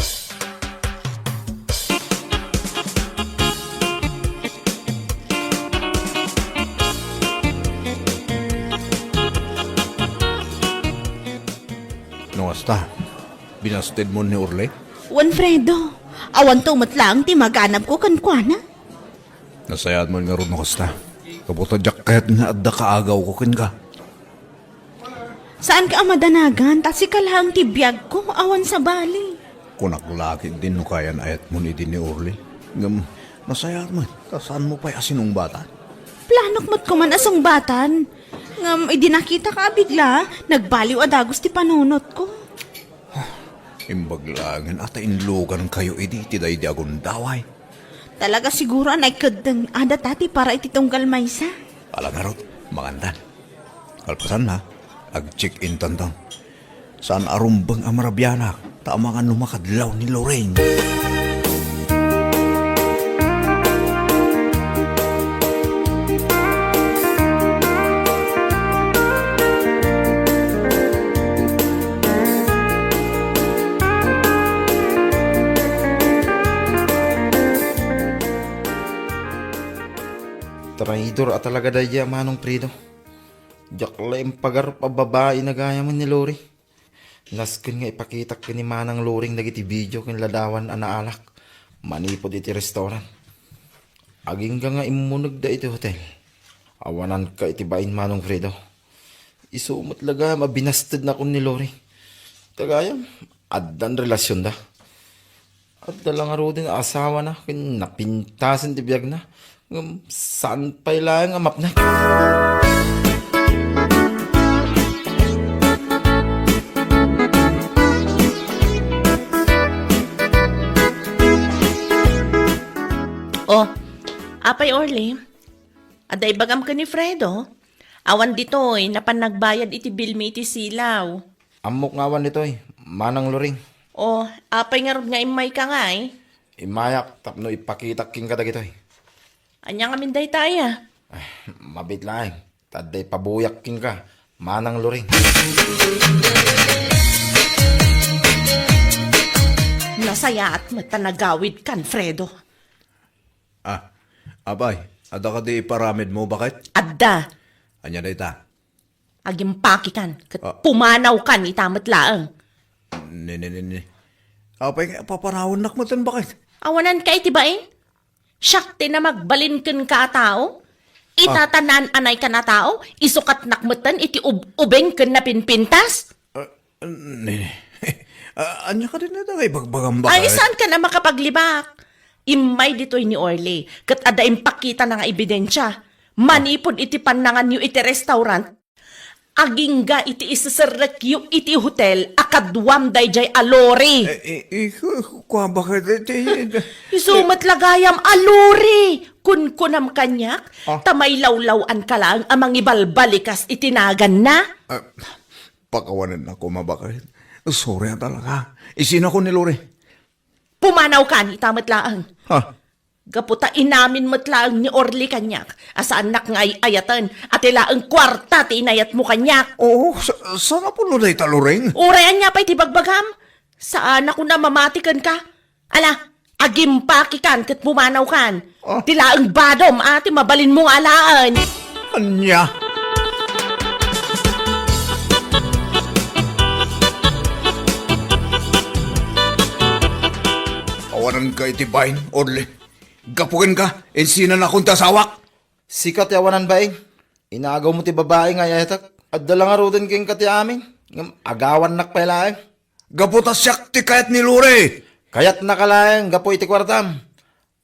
No kasta, binastedmo ni Orly? Wen, Fredo, awanto met laeng ti maganabko kenkuana. Nasayaat man ngarud no kasta. Gapu ta diak kayat nga adda kaagawko kenka. Saanka a madanagan, ta sika laeng ti biagko, awan sabali. Kunak la ketdin no kayan-ayatmon idi ni Orly. Ngem, nasayaat man, ta saanmo pay a sinungbatan? Planok met koman a sungbatan. Ngem, idi nakitaka a bigla, nagbaliw a dagus ti panunotko. Imbag laengen a ta inlugankayo idi ti daydi a gundaway. Talaga siguro a naikeddeng a data ti para iti tunggal maysa. Ala ngarud, mangantan. Kalpasanna, ag-check-in tanton. Saan a rumbeng a marabianak, ta amangan no makadlaw ni Lorraine. Traidor a talaga daydiay a Manong Fredo. Diak la impagarup a babai a gayam ni Lori. Nasken nga ipakitak ken ni Manang Loring dagiti video ken ladawan a naalak manipud iti restaurant. Agingga nga immunegda iti hotel, awananka iti bain, Manong Fredo. Isu met la gayam a binastednakon ni Lori. Ta gayam, addan relasionda. Adda la ngaruden a asawana ken napintasen ti biagna, ngem saan pay laeng a mapnek. Oh, apay Orly? Adda ibagam ken ni Fredo? Awan ditoy, napan nagbayad iti bill mi iti silaw. Ammok nga awan ditoy, Manang Loring. O, apay ngarud nga immayka ngay? Immayak tapno ipakitak kenka dagitoy. Ania ngamin dayta aya? Ay, mabiit laeng. Ta adda ipabuyak kenka, Manang Loring. Nasayaat met ta nagawid kan Fredo. Ah, apay, adda kadi iparamidmo, baket? Adda. Ania dayta? Agimpakikan, ket Ah. pumanawkan ita met laeng. Ni, ni, ni, ni. Apay, papanawannak metten, baket? Awananka iti bain? Siak ti namagbalin kenka a tao? Ita Ah. ta naan-anaykan a tao, isukatnak metten iti ub-, ubing ken napinpintas? Ah, ni, ni. Ah, ania kadi dayta nga ibagbagam, baket? Ay, saanka a makapaglibak? Immay ditoy ni Orly, ket adda impakitana nga ebidensia. Manipud iti pannanganyo iti restaurant, agingga iti iseserrekyo iti hotel a kaduam daydiay a Lori. Eh, eh, eh, ku-, ku-, kua, baket iti Isu met la gayam a Lori. Kunkunam kaniak, Ah. ta mailawlaw-anka laeng a mangibalbalikas iti naganna. Ah, pakawanennak koma, baket. Sorry a talaga. Isinako ni Lori. Pumanawkan ita met laeng. Ha? Gapu ta inamin met laeng ni Orly kaniak a saannak nga ay-ayaten, a ti laeng kuarta ti inayatmo kaniak. Oo, sa-, saan a pudno dayta, Loring? Uray ania pay ti bagbagam? Saanak a mamati kenka. Ala, agimpakikan ket pumanawkan. Ah. Ti laeng badom a ti mabalinmo nga alaen. Ania? Awananka iti bain, Orly. Gapu kenka, insinanakon ti asawak. Sika ti awanan bain. Inagawmo ti babai nga ay-ayatek. Adda la ngaruden kenka ti amin. Ngem agawannak pay laeng. Gapu ta siak ti kayat ni Lori. Kayatnaka laeng gapu iti kuartam.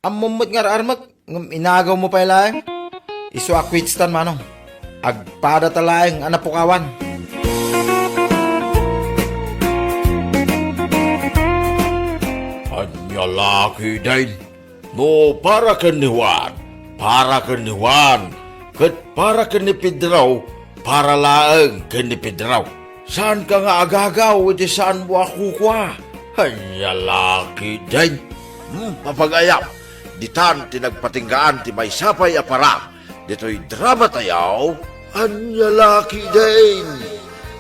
Ammom met nga ar-armek, ngem inagawmo pay laeng. Isu a kuitstan, manong. Agpadata laeng a napukawan. Ania la ketdin? No para ken ni Juan, para ken ni Juan, ket para ken ni Pedro, para laeng ken ni Pedro. Saanka nga agagaw iti saanmo a kukua? Ania la ketdin? Hmm, mapagayam, ditan ti nagpatinggaan ti maysa pay a parang ditoy drama tayo, Ania la ketdin?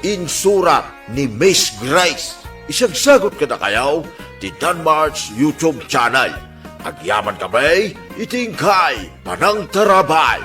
Insurat ni Miss Grace. Isagsagut kadakayo ti Danmar's YouTube channel. Agyaman kami iti inkay panangtarabay.